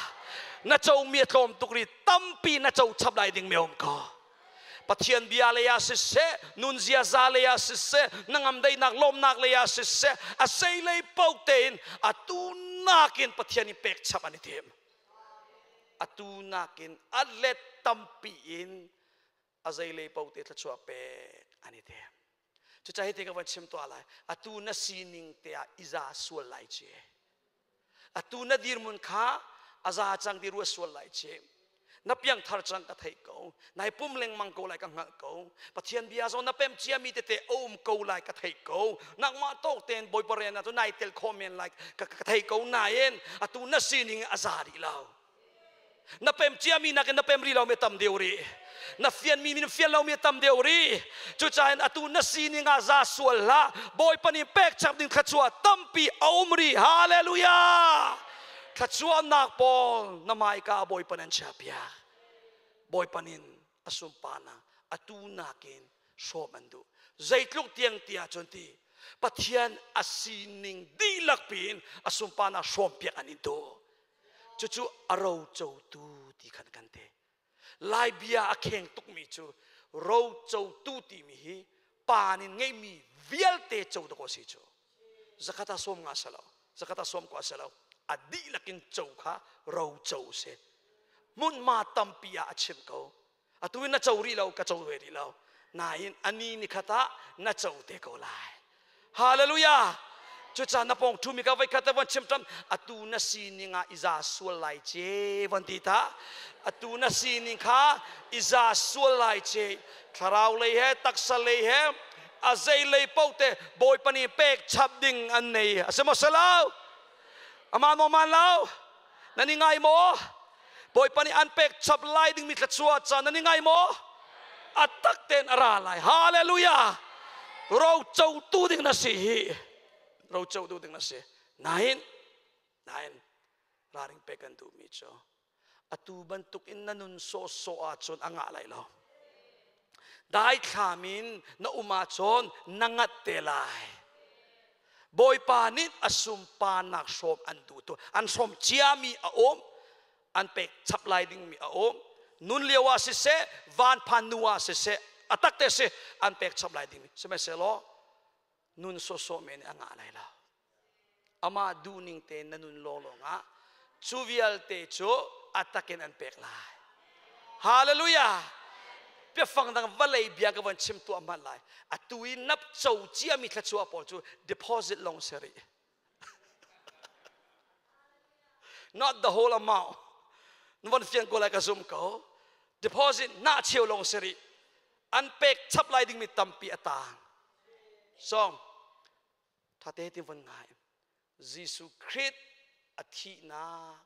Na comi a tlawm tuk rih tampi na co chap lai ding mi a um ko. Pathian bia lei ah siseh, nun ziaza lei ah siseh, na ngamdaihnak lawmnak lei ah siseh, a sei lei paoh tein atu nakin Pathian in pek chap an i tim. Atu nakin a let tampi in a zei lei paoh te thluachuah pek an i tim. Cucaah hi ti ka van chim tuah lai. Atu na sining te ah i za sual lai ci. Atu na dirhmun kha a za cang ti ruat sual lai ci. Na piangthar cang ka theih ko. Nai pum lengmang ko lai ka hngalh ko. Pathian bia zong na pem ciami tete a um ko lai ka theih ko. Nangmah tawk tein Bawipa rian ah cun nai tel khawh men lai ka theih ko nain atu na sining a za rih lo. Na pem ciami nakin na pem rih lo mi tam deuh rih. Na fianmi min fian lomi a tam deuh rih. Cucaah atu na sining ah za sual hlah. Bawipa nih pek chap ding thluachuah tampi a um rih. Hallelujah! Thluachuahnak pawl na hmaika Bawipa nan chiahpiak. Bawipa nin a sunparnak atu nakin hrawm an duh. Zeitluk tiang ti ahcun ti Pathian a sining dihlak piin a sunparnak hrawmpiak an in duh. Cucu a rocotu ti khan kan ti. Lai bia a kheng tukmi cu rocotu timi hi pa nih ngeihmi vialte co dawk a si cu. Zakhat ah 50 si lo, zakhat ah 90 si lo. A dihlak in co kha roco si. Hmunhma tampi ah a chim ko. Atu in na co rih lo, ka co ve rih lo. Nain ani ni khat ah na co te ko lai. Hallelujah! Cucaah na pawng ṭhumi ka voikhat te von chim ṭam atu na sining ah i za sual lai ce von ti ta atu na sining kha i za sual lai ce thlarau lei he taksa lei he a zei lei paoh te Bawipa nih pek chap ding an nei a si maw si lo aman maw man lo nan i ngai maw Bawipa nih an pek chap lai dingmi thluachuah ca nan i ngai maw a tak tein a ra lai hallelujah rocotu ding na si hi rocotu ding na si nain nain raring pek kan duhmi cu atu bantuk in na nun sawhsawh ahcun a ngah lai lo daithlam in na um ahcun na ngat te lai Bawipa nih a sunparnak hrawm an duh tu an hrawm ciami a um an pek chap lai dingmi a um nun lio ah siseh van phan nu ah siseh a tak te si an pek chap lai dingmi sihmanhsehlaw nun sawsawh men a ngah lai lo amah duhning te na nun lawnglawng ah cu vialte cu a takin an pek lai hallelujah biafang dang vawlei bia ka von chim tuah hmanh lai atu i nap co ciami thluachuah pawl cu deposit long si rih not the whole amount na von fiang ko lai ka zum ko deposit na cheu long si rih an pek chap lai dingmi tampi a tang song thate ti von ngai Jesuh Khrih a thihnak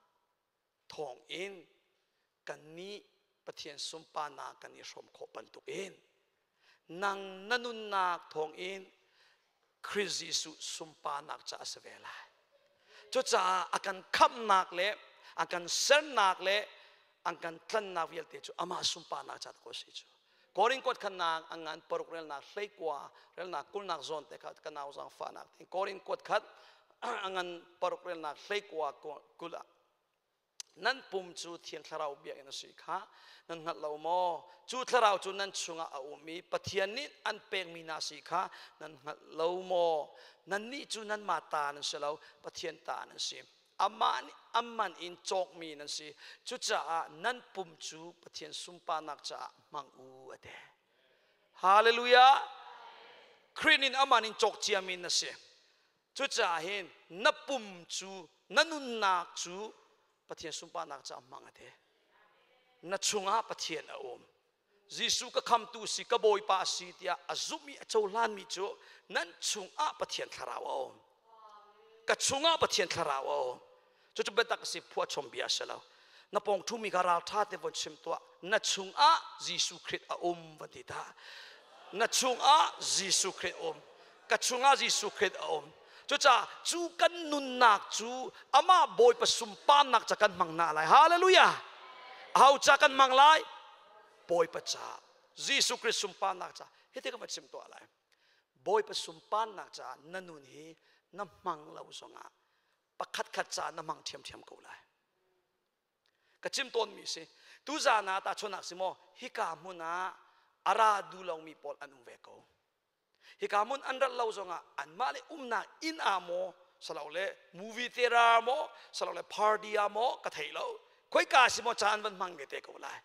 thawngin kannih Pathian sunparnak kan i hrawm khawh bantukin nang na nunnak thawngin Khrih Jesuh sunparnak ca a si ve lai. Cucaah a kan khamhnak le a kan sernak le an kan tlannak vialte cu amah sunparnak ca ko si cu. Korin kuat khatnak a ngan paruk relnak 19 relnak 20nak zawn te kha ka nau zaangfahnak ting Korin kuat khat a ngan paruk relnak 19 20 ah nan pum cu Thiang Thlarau biakinn a si kha nan hngalh lo maw cu thlarau cu nan chungah a um i Pathian nih an pekmi na si kha nan hngalh lo maw nannih cu nanmah ta nan si lo Pathian ta nan si amah nih amman in cawkmi nan si cucaah nan pum cu Pathian sunparnak caah hmang u a ti hallelujah Khrih nih aman in cawk ciami na si cucaah hin na pum cu na nunnak cu Pathian sunparnak caah hmang a ti na chungah Pathian a um Jesuh ka khamtu si ka bawipa si tiah a zumh i a cohlanmi cu nan chungah Pathian thlarau a um ka chungah Pathian thlarau a um cucu biatak si phuahchom bia a si lo na pawng ṭhumi kha ralṭha te von chim tuah na chungah Jesuh Khrih a um van ti ta na chungah Jesuh Khrih a um ka chungah Jesuh Khrih a um cucaah cu kan nunnak cu amah Bawipa sunparnak ca kan hmang hna lai hallelujah aho ca kan hmang lai Bawipa ca Jesuh Khrih sunparnak ca hiti ka va chim tuah lai Bawipa sunparnak caah na nun hi na hmang lo zongah pakhat khat ca na hmang ṭhiamṭhiam ko lai ka chim tawnmi si tuzan ah tahchunak si maw hika hmun ah a ra duh lomi pawl an um ve ko hika hmun an rat lo zongah anmah le umnak inn ah maw salole movie theater maw salole party ah maw ka thei lo khoika si maw caan van hmang ve te ko lai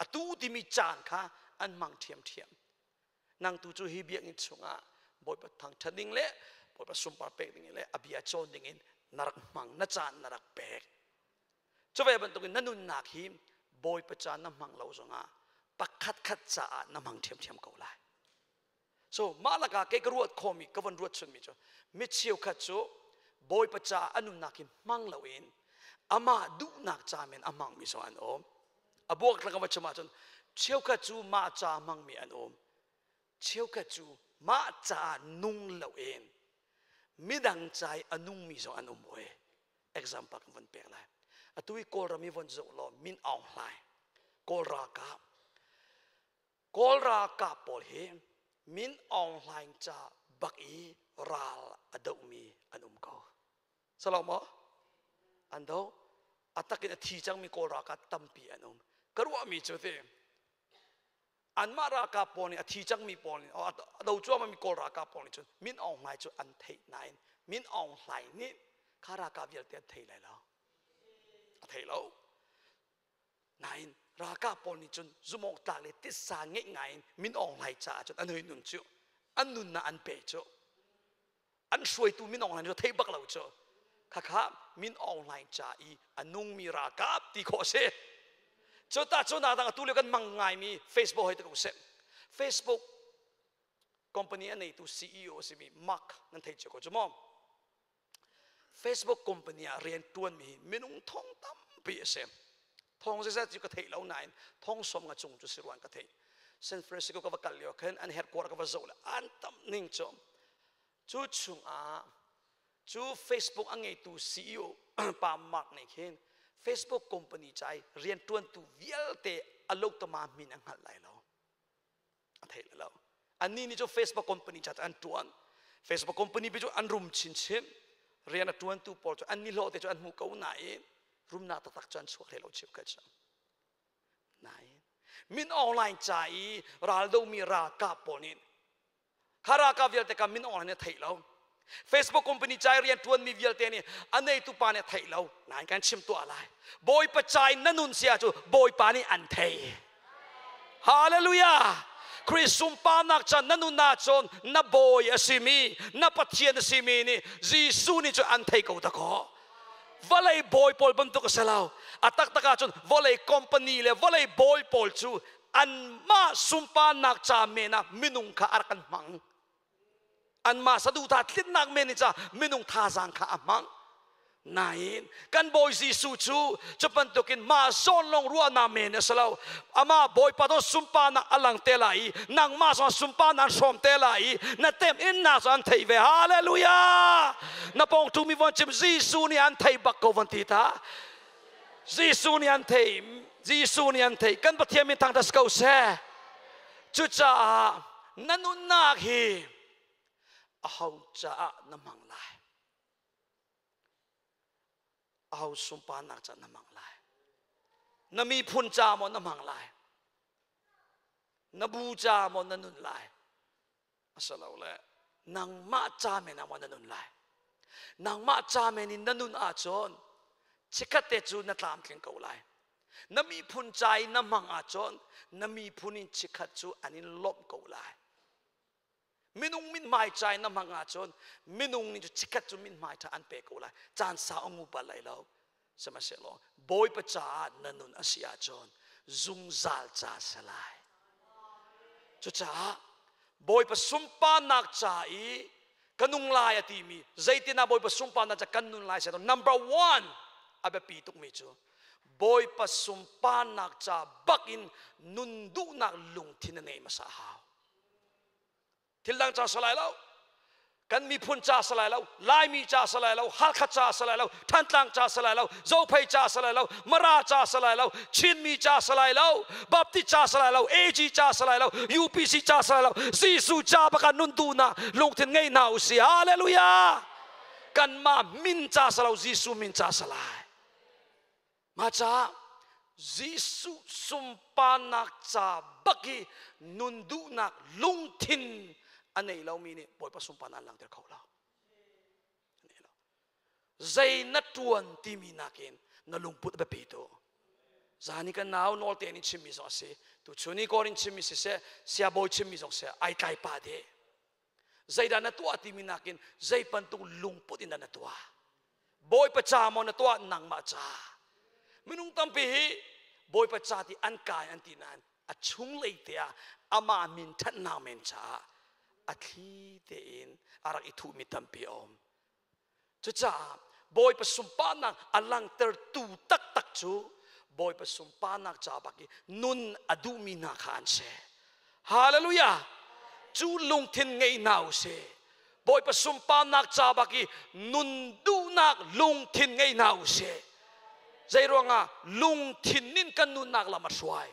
atu timi caan kha an hmang ṭhiamṭhiam nang tu cu hi biakinn chungah bawipa thangṭhat ding le bawipa sunpar pek ding le a bia cawn ding in na rak hmang na caan na rak pek cu ve bantukin na nunnak hi bawipa caan na hmang lo zongah pakhat khat caah na hmang ṭhiamṭhiam ko lai So mah lakah kei ka ruat khawhmi ka von ruat chunmi cu mi cheukhat cu Bawipa caah a nunnak hi hmang loin amah duhnak ca men a hmangmi zong an um. A buak ka va chim ahcun Cheukhat cu mah ca hmangmi an um. Cheukhat cu mah caah nung loin midang ca i a nungmi zong an um hoi. Example kan von pek lai. Atu i Kawlram i von zoh law Min Aung Hlaing Kawl ralkap Kawl ralkap pawl hi Min Aung Hlaing ca bak i ral a dohmi an um ko. Salo maw? An do. A takin a thi cangmi Kawl ralkap tampi an um. Ka ruahmi cu ti anmah ralkap pawl nih a thi cangmi pawl nih a do cuahmahmi Kawl ralkap pawl nih cun Min Aung Hlaing cu an theih nain Min Aung Hlaing nih kha ralkap vialte an thei lai lo. A thei lo. Nain ralkap pawl nih cun zumhawktlak le titsa ngeih ngai in Min Aung Hlaing caah cun an hoi nun cu an nunnak an pe cu an hruaitu Min Aung Hlaing cu theih bak lo cu khakha Min Aung Hlaing ca i a nungmi ralkap ti khawh a si. Cu ta cu nak dang atu lio kan mang ngaimi Facebook hoi te ko seh. Facebook company a neitu CEO a simi Mark nan thei cio ko cu maw? Facebook company ah rian ṭuanmi hi minung thong tampi a si. Thong zeizat cu ka theih lo nain thong som nga cung cu si ruan ka theih. San Francisco ka va kal lio khan an headquarter ka va zoh le an tam ning cu. Cu chungah cu Facebook a ngeitu CEO pa Mark nih khin Facebook company ca i rian ṭuantu vialte a lotama min a hngalh lai lo. A thei lo. Annih nih cu Facebook company ca an ṭuan. Facebook company pi cu an rum chinchin. Rian a ṭuantu pawl cu an nihlawh te cu an hmu ko nain rumnak taktak cu an chuak hlei lo cheukhat cu. Nain min online ca i raldomi ralkap pawl nih kha ralkap vialte kha min online nih a theih lo. Facebook company ca i rian ṭuanmi vialte nih a neitu pa nih a theih lo. Nain kan chim tuah lai. Bawipa ca in na nun si ahcun Bawipa nih an thei. Hallelujah! Khrih sunparnak can na nun ahcun na bawi a simi, na Pathian a simi nih Jesuh nih cun an thei ko dakaw. Vawlei bawi pawl bantuk a si lo. A taktak ahcun vawlei company le vawlei bawi pawl cu anmah sunparnak ca men ah minung kha a rak kan hmang. Anmah saduhthah tlinnak men i ca minung thazaang kha a hmang. Nain kan Bawi Jesuh cu cu bantukin mah zawn lawng ruahnak men a si lo. Amah Bawipa dawt sunparnak a lang te lai i nangmah zong sunparnak an hrawm te lai i na tem innak zong an theih ve. Hallelujah! Na pawng ṭhumi von chim Jesuh nih an thei bak ko von ti ta. Jesuh nih an thei. Jesuh nih an thei. Kan Pathian min thangṭhat ko seh. Cucaah na nunnak hi aho caah na hmang lai? Aho sunparnak caah na hmang lai? Na miphun ca maw na hmang lai? Na bu ca maw na nun lai? Asilole nangmah ca men ah maw na nun lai? Nangmah ca men in na nun ahcun chikkhat te cu na tlamtling ko lai. Na miphun ca i na hmang ahcun na miphun in chikkhat cu an in lawmh ko lai. Minung mithmai ca in na hmang ahcun minung nih cu chikkhat cu mithmai ṭha an pe ko lai. Caan sau a ngu bal lai lo. Sihmanhsehlaw Bawipa caah na nun a si ahcun zungzal ca si lai. Cucaah Bawipa sunparnak ca i ka nung lai a timi zeitinah Bawipa sunparnak ca kan nun lai seh number one a biapi tukmi cu Bawipa sunparnak ca bak in nun duhnak lungthin na ngeih hmasa a hau. Thil dang ca si lai lo. Kan miphun ca si lai lo, Laimi ca si lai lo, Halkha ca si lai lo, Thantlang ca si lai lo, Zophei ca si lai lo, Mara ca si lai lo, Chinmi ca si lai lo, Baptist ca si lai lo, AG ca si lai lo, UPC ca si lai lo, Jesuh ca bak ah nun duhnak lungthin ngei hna usih. Hallelujah! Kanmah min ca si lo, Jesuh min ca si lai. Mah caah Jesuh sunparnak ca bak i nun duhnak lungthin a nei lomi nih Bawipa sunparnak an langhter kho lo. Zei na ṭuan timi nakin na lungput a biapi tu. Zan i kan nau nawl tein in chimmi zong a si. Tuchun i kawr in chimmi siseh, siabawi chimmi zong seh, ai tlai pah dih. Zeidah na tuah timi nakin zei bantuk lungput in dah na tuah? Bawipa ca maw na tuah nangmah ca? Minung tampi hi Bawipa ca ti an kai an ti nain a chunglei te ah amah min ṭhatnak men caah a thli tein a rak i thuhmi tampi a um. Cucaah Bawipa sunparnak a langhtertu taktak cu Bawipa sunparnak ca bak i nun a duhmi hna kha an si. Hallelujah! Cu lungthin ngei hna u sih. Bawipa sunparnak ca bak i nun duhnak lungthin ngei hna u sih. Zei ruangah lungthin nin kan nunnak lam a hruai.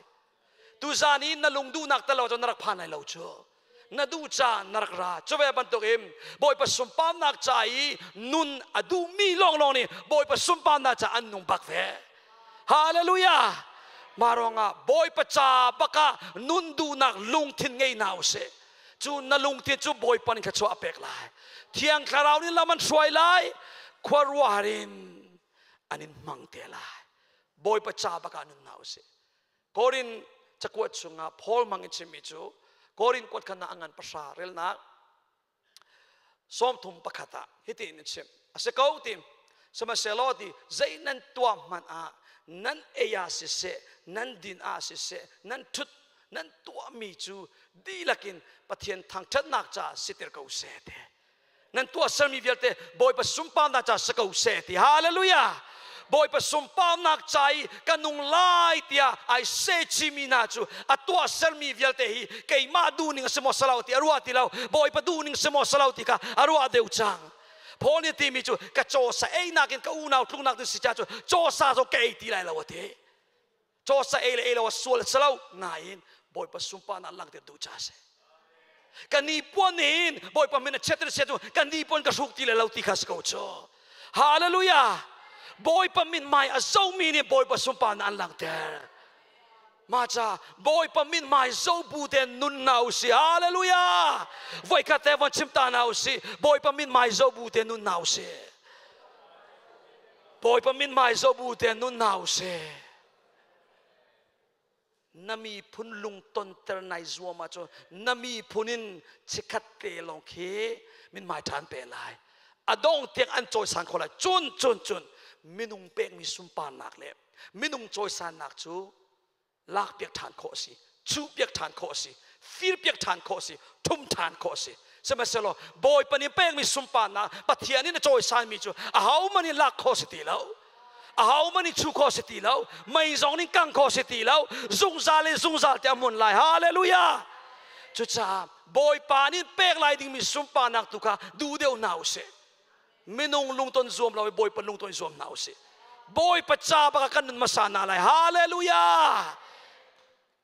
Tuzan i na lung duhnak tel lo cu na rak phan lai lo cu. Na duh ca na rak ra. Cu ve bantuk in Bawipa sunparnak ca i nun a duhmi lawnglawng nih Bawipa sunparnak ca an nung bak ve. Hallelujah! Mah ruangah Bawipa ca bak ah nun duhnak lungthin ngei hna u sih. Cu na lungthin cu Bawipa nih thluachuah a pek lai. Thiang Thlarau nih lam an hruai lai. Khuaruahhar in an in hmang te lai. Bawipa ca bak ah nun hna u sih. Korin cakuat chungah Paul mang in chimmi cu Korin kuat khan a ngan pahra relnak 31 ah hiti in chim a si ko ti sihmanhsehlaw ti zei nan tuah hmanh ah nan ei ah siseh, nan din ah siseh, nan thut nan tuahmi cu dihlak in Pathian thangṭhatnak caah siter ko seh ti. Nan tuahsermi vialte Bawipa sunparnak ca si ko seh ti. Hallelujah! Bawipa sunparnak ca i ka nung lai tiah ai se chimi hna cu a tuahsermi vialte hi keimah duhning a si maw salo ti a ruah ti lo, Bawipa duhning si maw salo ti kha a ruah deuh cang. Paul nih timi cu ka cawsa einak in ka unau tluknak ding si ca cu cawsa zong ka ei ti lai lo a ti. Cawsa ei le ei lo a sual salo nain Bawipa sunparnak langhter duh ca si. Ka ni puan hin Bawipa min a chiat chiat cu ka ni puan ka hruk ti le lo ti kha si ko cu. Hallelujah! Bawipa min mai a zomi nih Bawipa sunparnak an langhter. Ma ca Bawipa min mai zo bu te nun na u si. Hallelujah! Voikhat te von chim ta na u si. Bawipa min mai zo bu te nun na u si. Bawipa min mai zo bu te nun na u si. Na miphun lungtonter nai zuam ahcun na miphun in chikhat te lawng khi mithmai ṭha an pe lai. A dong tiang an cawisan kho lai. Cun cun cun minung pekmi sunparnak le minung cawisannak cu lakpiak ṭhan khawh a si, chuhpiak ṭhan khawh a si, firpiak ṭhan khawh a si, ṭhum ṭhan khawh a si. Sihmanhsehlaw Bawipa nih pekmi sunparnak Pathian in a cawisanmi cu ahohmanh nih lak khawh a si ti lo. Ahohmanh nih chuh khawh a si ti lo. Mei zong nih kang khawh a si ti lo. Zungzal in zungzal te a hmun lai. Hallelujah! Cucaah Bawipa nih pek lai dingmi sunparnak tu kha duh deuh hna u sih. Minung lungton zuam lo i Bawipa lungton zuam hna u sih. Bawipa ca bak ah kan nun hmasa hna lai. Hallelujah!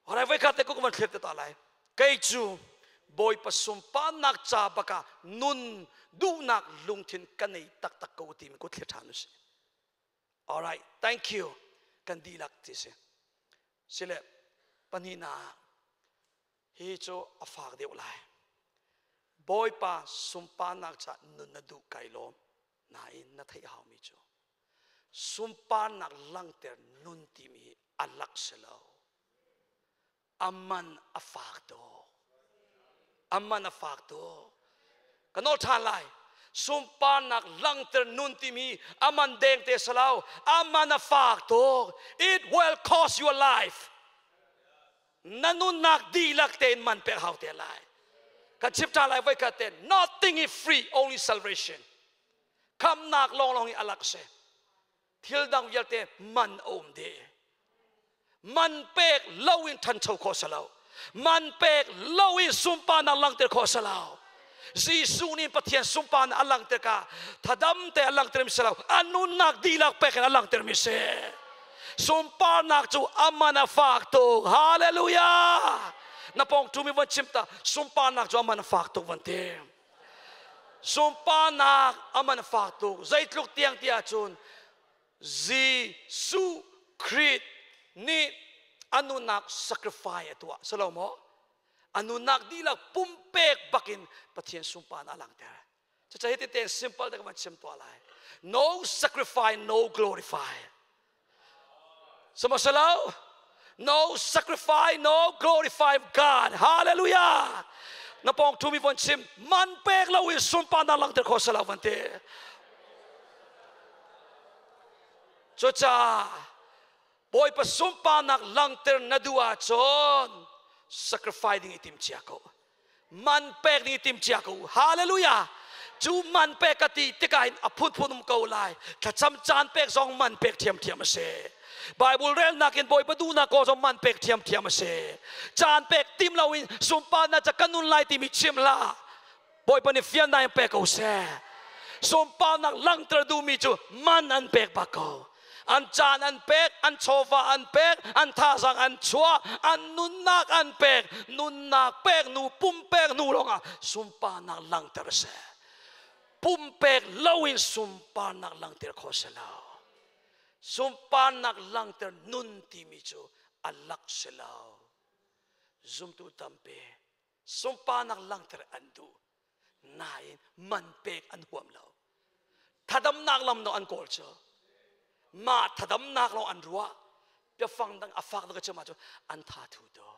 Horai voi khat te ku van thlep te ta lai. Kei cu Bawipa sunparnak ca bak ah nun duhnak lungthin ka nei taktak ko timi ku thlir ṭhan usih. All right, thank you. Kan dihlak ti si. Sile pahnihnak hi cu a fak deuh lai. Bawipa sunparnak ca nun na duh kai lawm. Nain na theih haumi cu sunparnak langhter nun timi hi a lak si lo. Aman a fak tuk. Aman a fak tuk. Ka nawl ṭhan lai. Sunparnak langhter nun timi aman deng te si lo. Aman a fak tuk. It will cost your life. Na nunnak dihlak tein man pek hau te lai. Kan chim ṭhan lai voi khat te. Nothing is free, only salvation. Khamnak lawnglawng hi a lak si. Thil dang vialte man a um dih. Man pek lo in ṭhancho khawh si lo. Man pek lo in sunparnak langhter khawh si lo. Jesuh nih Pathian sunparnak a langhter ka thadam te a langhter mi si lo. A nunnak dihlak pek in a langhter mi si. Sunparnak cu aman a fak tuk. Hallelujah! Na pawng ṭumi van chim ta sunparnak cu aman a fak tuk van ti. Sunparnak aman a fak tuk. Zeitluk tiang ti ahcun Jesuh Khrih nih a nunnak sacrifice a tuah. Si lo maw? A nunnak dihlak pumpek bakin Pathian sunparnak a langhter. Cucaah hi tein simple te ka van chim tuah lai. No sacrifice, no glorify. Sihmanhsehlaw no sacrifice, no glorify God. Hallelujah. Na pawng ṭhumi von chim man pek lo in sunparnak langhter kho si lo van ti. Cucaah Bawipa sunparnak langhter na duh ahcun sacrifice ding i tim cia ko. Man pek ding i tim cia ko. Hallelujah. Cu man pek ka ti tikah hin a phunphun um ko lai. Thlacam caan pek zong man pek ṭhiamṭhiam a si. Bible relnak in Bawipa duhnak ko zong man pek ṭhiamṭhiam a si. Caan pek tim loin sunparnak ca kan nun lai timi chim hlah. Bawipa nih fiannak in pe ko seh. Sunparnak langhter duhmi cu man an pek bak ko. An caan an pek, an chawva an pek, an thazaang an chuah, an nunnak an pek. Nunnak pek nu, pumpek nu lawngah sunparnak langhter seh. Pumpek loin sunparnak langhter kho si lo. Sunparnak langhter nun timi cu a lak si lo. Zumtu tampi sunparnak langhter an duh nain man pek an huam lo. Thadamnak lam no an kawl cu. Mah thadamnak lawng an ruah. Biafang dang a fak dang ka chim ahcun an tha thu to.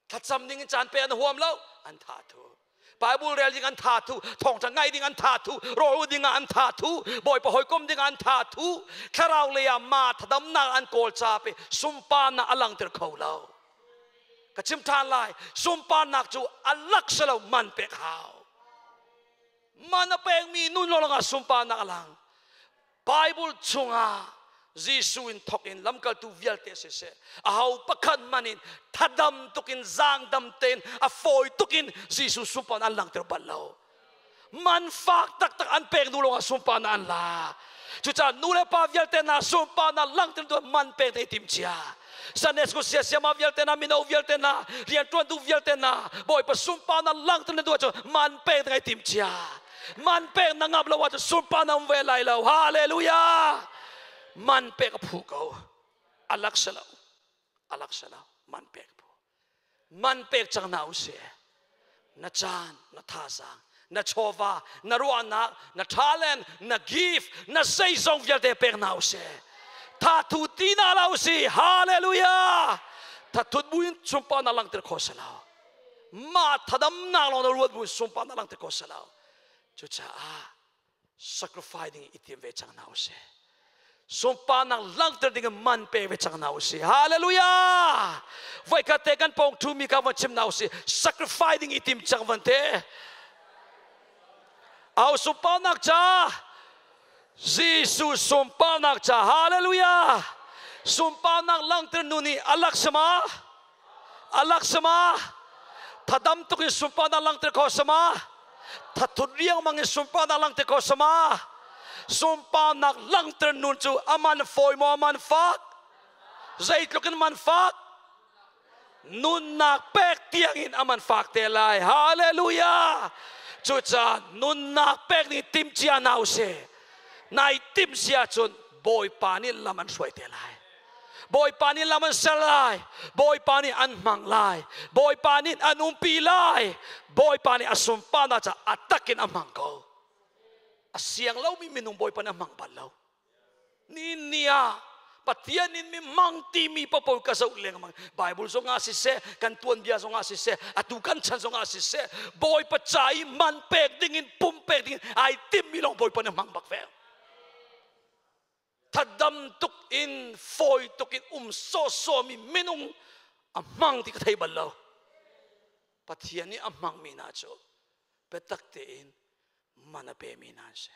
Thlacam ding in caan pe an huam lo, an tha thu. Bible rel ding an tha thu, thawngtha ngai ding an tha thu, rawl ding ah an tha thu, Bawipa hawikom ding ah an tha thu, thlarau lei ah ma thadamnak an kawl ca pe sunparnak a langter kho lo. Ka chim ṭhan lai, sunparnak cu a lak si lo, man pek hau. Man a pekmi nun lawng ah sunparnak a lang. Bible chungah Jesuh in thok in lamkaltu vialte siseh aho pakhat man in thadam tukin zaangdam tein a fawi tukin Jesuh sunparnak an langhter bal lo. Man fak taktak an pek hnu lawngah sunparnak an la. Cucaah nu le pa vialte hna sunparnak langhter tu man pek te tim cia. Sunday school sia siama vialte hna mino vialte hna riantuantu vialte hna Bawipa sunparnak langhter na duh ahcun man pek te tim cia. Man pek na ngap lo ahcun sunparnak um ve lai lo. Hallelujah. Man pek a phu ko. Alak si lo. Alak si lo. Man pek phu. Man pek cang na usih. Na caan, na thazaang, na chawva, na ruahnak, na talent, na gift, na zeizong vialte pek na usih. Tha thu ti na la usih. Hallelujah. Tha thut buin sunparnak langhter kho si lo. Mah thadamnak lawng na ruat bu sunparnak langhter ko si lo. Cucaah sacrifice ding i tim ve cang hna usih. Sunparnak langhter ding in man pe ve cang hna usih. Hallelujah! Voikhat te kan pawng thu mi kha van chim hna usih. Sacrifice ding i tim cang van te. Au sunparnak ca Jesuh sunparnak ca hallelujah sunparnak langhter nu nih alak sama Alak sama thadam tuk in sunparnak langhter kho sama thathut riangmang in sunparnak langhter kho sama sunparnak langhter nun cu aman fawi maw aman fak zeitluk in man fak nunnak pek tiang in aman fak te lai hallelujah cucaah nunnak pek ning timcia nau se nai tim sia cun bawipa nih lam an hruai te lai Bawipa nih lam an ser lai. Bawipa nih an hmang lai. Bawipa nih an umpi lai. Bawipa nih a sunparnak ca a takin a hmang ko. A siang lomi minung Bawipa nih a hmang bal lo. Ni ni ah Pathian in mi mang timi papo ka zoh lengmang. Bible zong ah siseh, kan tuanbia zong ah siseh, atu kan chan zong ah siseh, Bawipa ca i man pek ding in pum pek ding in ai timmi lawng Bawipa nih hmang bak ve. Thadam tuk in fawi tuk in um sawsawmi minung a hmang ti ka thei bal lo. Pathian nih a hmangmi hna cu biatak tein man a pemi hna an si.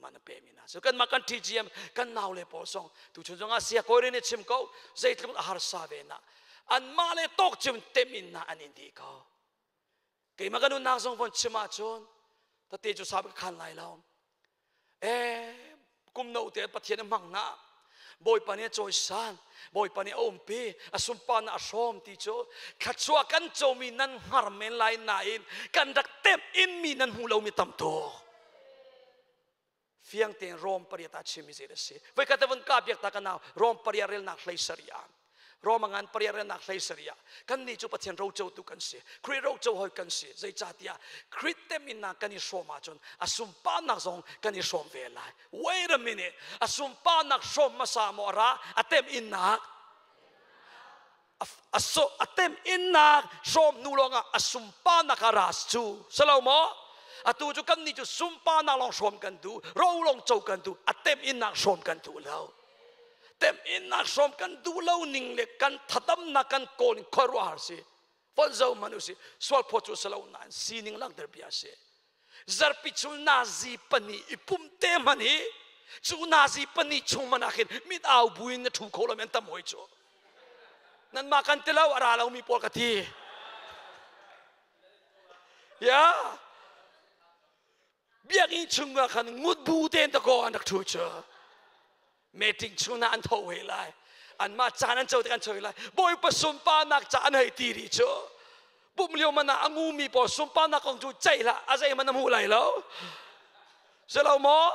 Man a pemi hna cu kanmah kan TGM kan nau le pawl zong tuchun zong ah sia kawi nih chim ko zeitluk a harsa ve na anmah le tawk cim tem in na an in dih ko. Keimah kan nunnak zong von chim ahcun tate cu sa ka khan lai lo. E kum no te Pathian a hmang na Bawipa nih a cawisan Bawipa nih a umpi a sunparnak a hrawm ti cu thluachuah kan comi nan hngar men lai nain kan rak temh in mi nan hmu lomi tam tuk fiang tein Rom pariat ah chimmi zei a si voikhat te vun ka biak ta ka nau Rom pariat relnak hlei sarih ah Roma ngan pariat relnak hlei sarih ah kannih cu Pathian rocotu kan si Khrih roco hoi kan si zeicahtiah Khrih teminnak kan i hrawm ahcun a sunparnak zong kan i hrawm ve lai wait a minute a sunparnak hrawm hmasa maw a ra a tem innak a so a tem innak hrawm hnu lawngah a sunparnak a ras cu salo maw atu cu kannih cu sunparnak lawng hrawm kan duh ro lawng co kan duh a tem innak hrawm kan duh lo Temhinnak hrawm kan duh lo ning le kan thadamnak kan kawl ning khuaruahhar si. Von zo man usih sual phawt cu si lo nain sining langhter bia si. Zarpi chul nazi pahnih i pum te hman hi Cu nazi pani chung man ah khin mit au buin na ṭhu kho lo men tam hoi cu. Nanmah kan ti lo, a ra lomi pawl ka ti. Ya. Biakinn chung ah khan ngut bu tein dakaw an rak ṭhu cu. Meeting chung ah an tho hoi lai. Anmah caan an co tik an co lai. Bawipa sunparnak ca an hei ti rih cu. Pum lio man ah a ngumi pawl sunparnak kong cu ceih hlah, a zeihmanh na hmu lai lo. Si lo maw?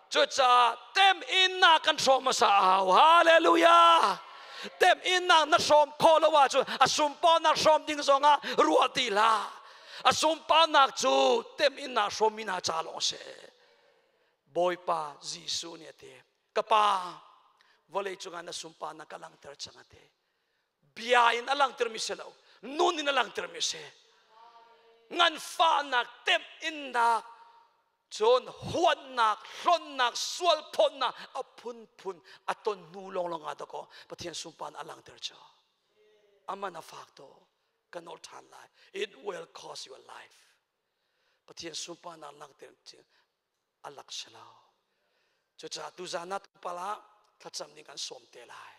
Cucaah temhinnak kan hrawm hmasa a hau. Hallelujah! Temhinnak na hrawm khawh lo ahcun a sunparnak hrawm ding zongah ruah ti hlah. A sunparnak cu temhinnak hrawmmi hna ca lawng a si. Bawipa Jesuh nih a ti, Ka Pa, vawlei cungah na sunparnak ka langhter cang a ti. Bia in a langhtermi si lo, nun in a langhtermi si. Nganfahnak, temhinnak, cun huatnak, hlonnak, sualphawtnak a phunphun a ton hnu lawnglawng ah dakaw Pathian sunparnak a langhter cu. Aman a fak to ka nawl ṭhan lai. It will cost your life. Pathian sunparnak langhter a lak si lo. Cucaah tuzaan ah tlawmpal ah thlacam ding kan sawm te lai.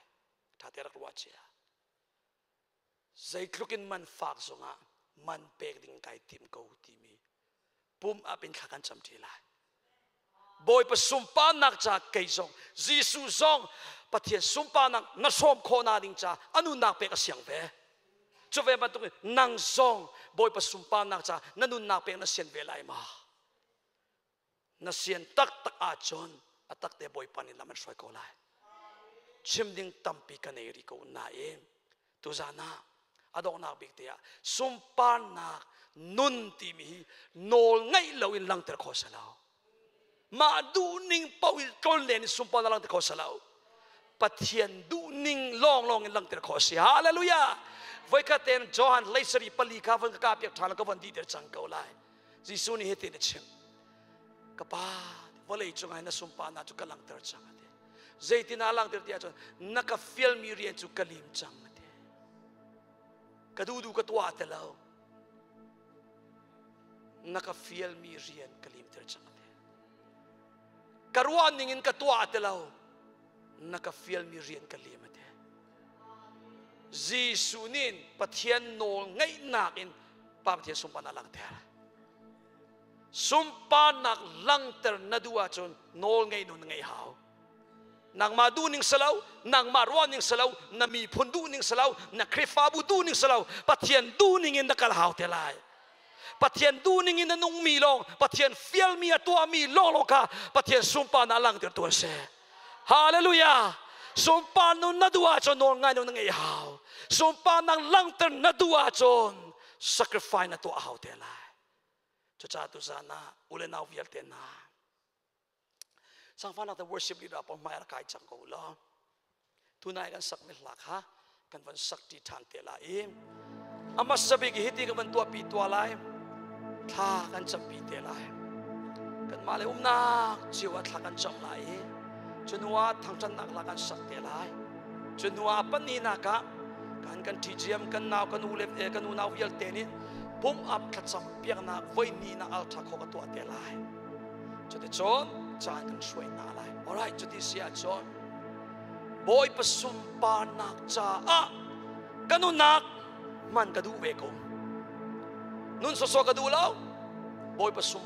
Ṭha te rak ruah cia. Zeitluk in man fak zongah man pek ding kai tim ko timi pum up in thla kan cam ṭi lai. Bawipa sunparnak ca kei zong Jesuh zong Pathian sunparnak na hrawm khawhnak ding ca a nunnak pek a siang ve. Cu ve bantuk in nang zong Bawipa sunparnak ca na nunnak pek na sian ve lai ma? Na sian taktak ahcun a takte Bawipa nih lam an hruai ko lai. Chim ding tampi ka nei rih ko nain tuzan ah a donghnak bik te ah sunparnak nun timi hi nawl ngeih lo in langter kho si lo. Mah duhning paoh in tlonlen in sunparnak langter kho si lo. Pathian duhning lawnglawng in langter khawh a si. Hallelujah! Voikhat ten Johan leisari pali kha von ka ka piak ṭhan ka von dih ter cang ko lai. Jesuh nih hitin a chim. Ka pa, vawlei cungah na sunparnak cu ka langhter cang a ti. Zeitin ah langhter ti ahcun na ka fialmi rian cu ka lim cang a ti. Ka duhduh ka tuah ti lo. Na ka fialmi rian ka limter cang a ti. Ka ruah ning in ka tuah ti lo. Na ka fialmi rian ka lim a ti. Jesuh nih Pathian nawl ngeihnak in Pa Pathian sunparnak langhter. Sunparnak langhter na duh ahcun nawl ngei nun ngei hau. Nangmah duh ning si lo, nangmah ruah ning si lo, na miphun duh ning si lo, na Khrihfabu duh ning si lo, Pathian duh ning in na kal hau te lai. Pathian duh ning in na nungmi lawng, Pathian fialmi a tuahmi lawnglawng kha Pathian sunparnak langhter tu an si. Hallelujah! Sunpar nun na duh ahcun nawl ngai nun na ngeih hau. Sunparnak langhter na duh ahcun sacrifice na tuah hau te lai. Cucaah tuzaan ah u le nau vialte hna sangfanak te worship leader pawl hmai rak kai cang ko law tunai kan sakmi hla kha kan van sak ṭi ṭhan te lai i a hmasa bik hi ti kan van tuahpi tua lai thla kan campi te lai kanmah le umnak cio ah thla kan cam lai i cu hnu ah thangṭhatnak hla kan sak te lai cu hnu ah pahnihnak ah kan kan ṭhiṭhiam kan nau kan u le kan unau vialte nih pum up thlacam piaknak voi hnihnak alṭha kho ka tuah te lai cuticun caan kan hruai hna lai alright cuti si ahcun Bawipa sunparnak caah ka nunnak hman ka duh ve ko. Nun sawsawh ka duh lo. Bawipa sun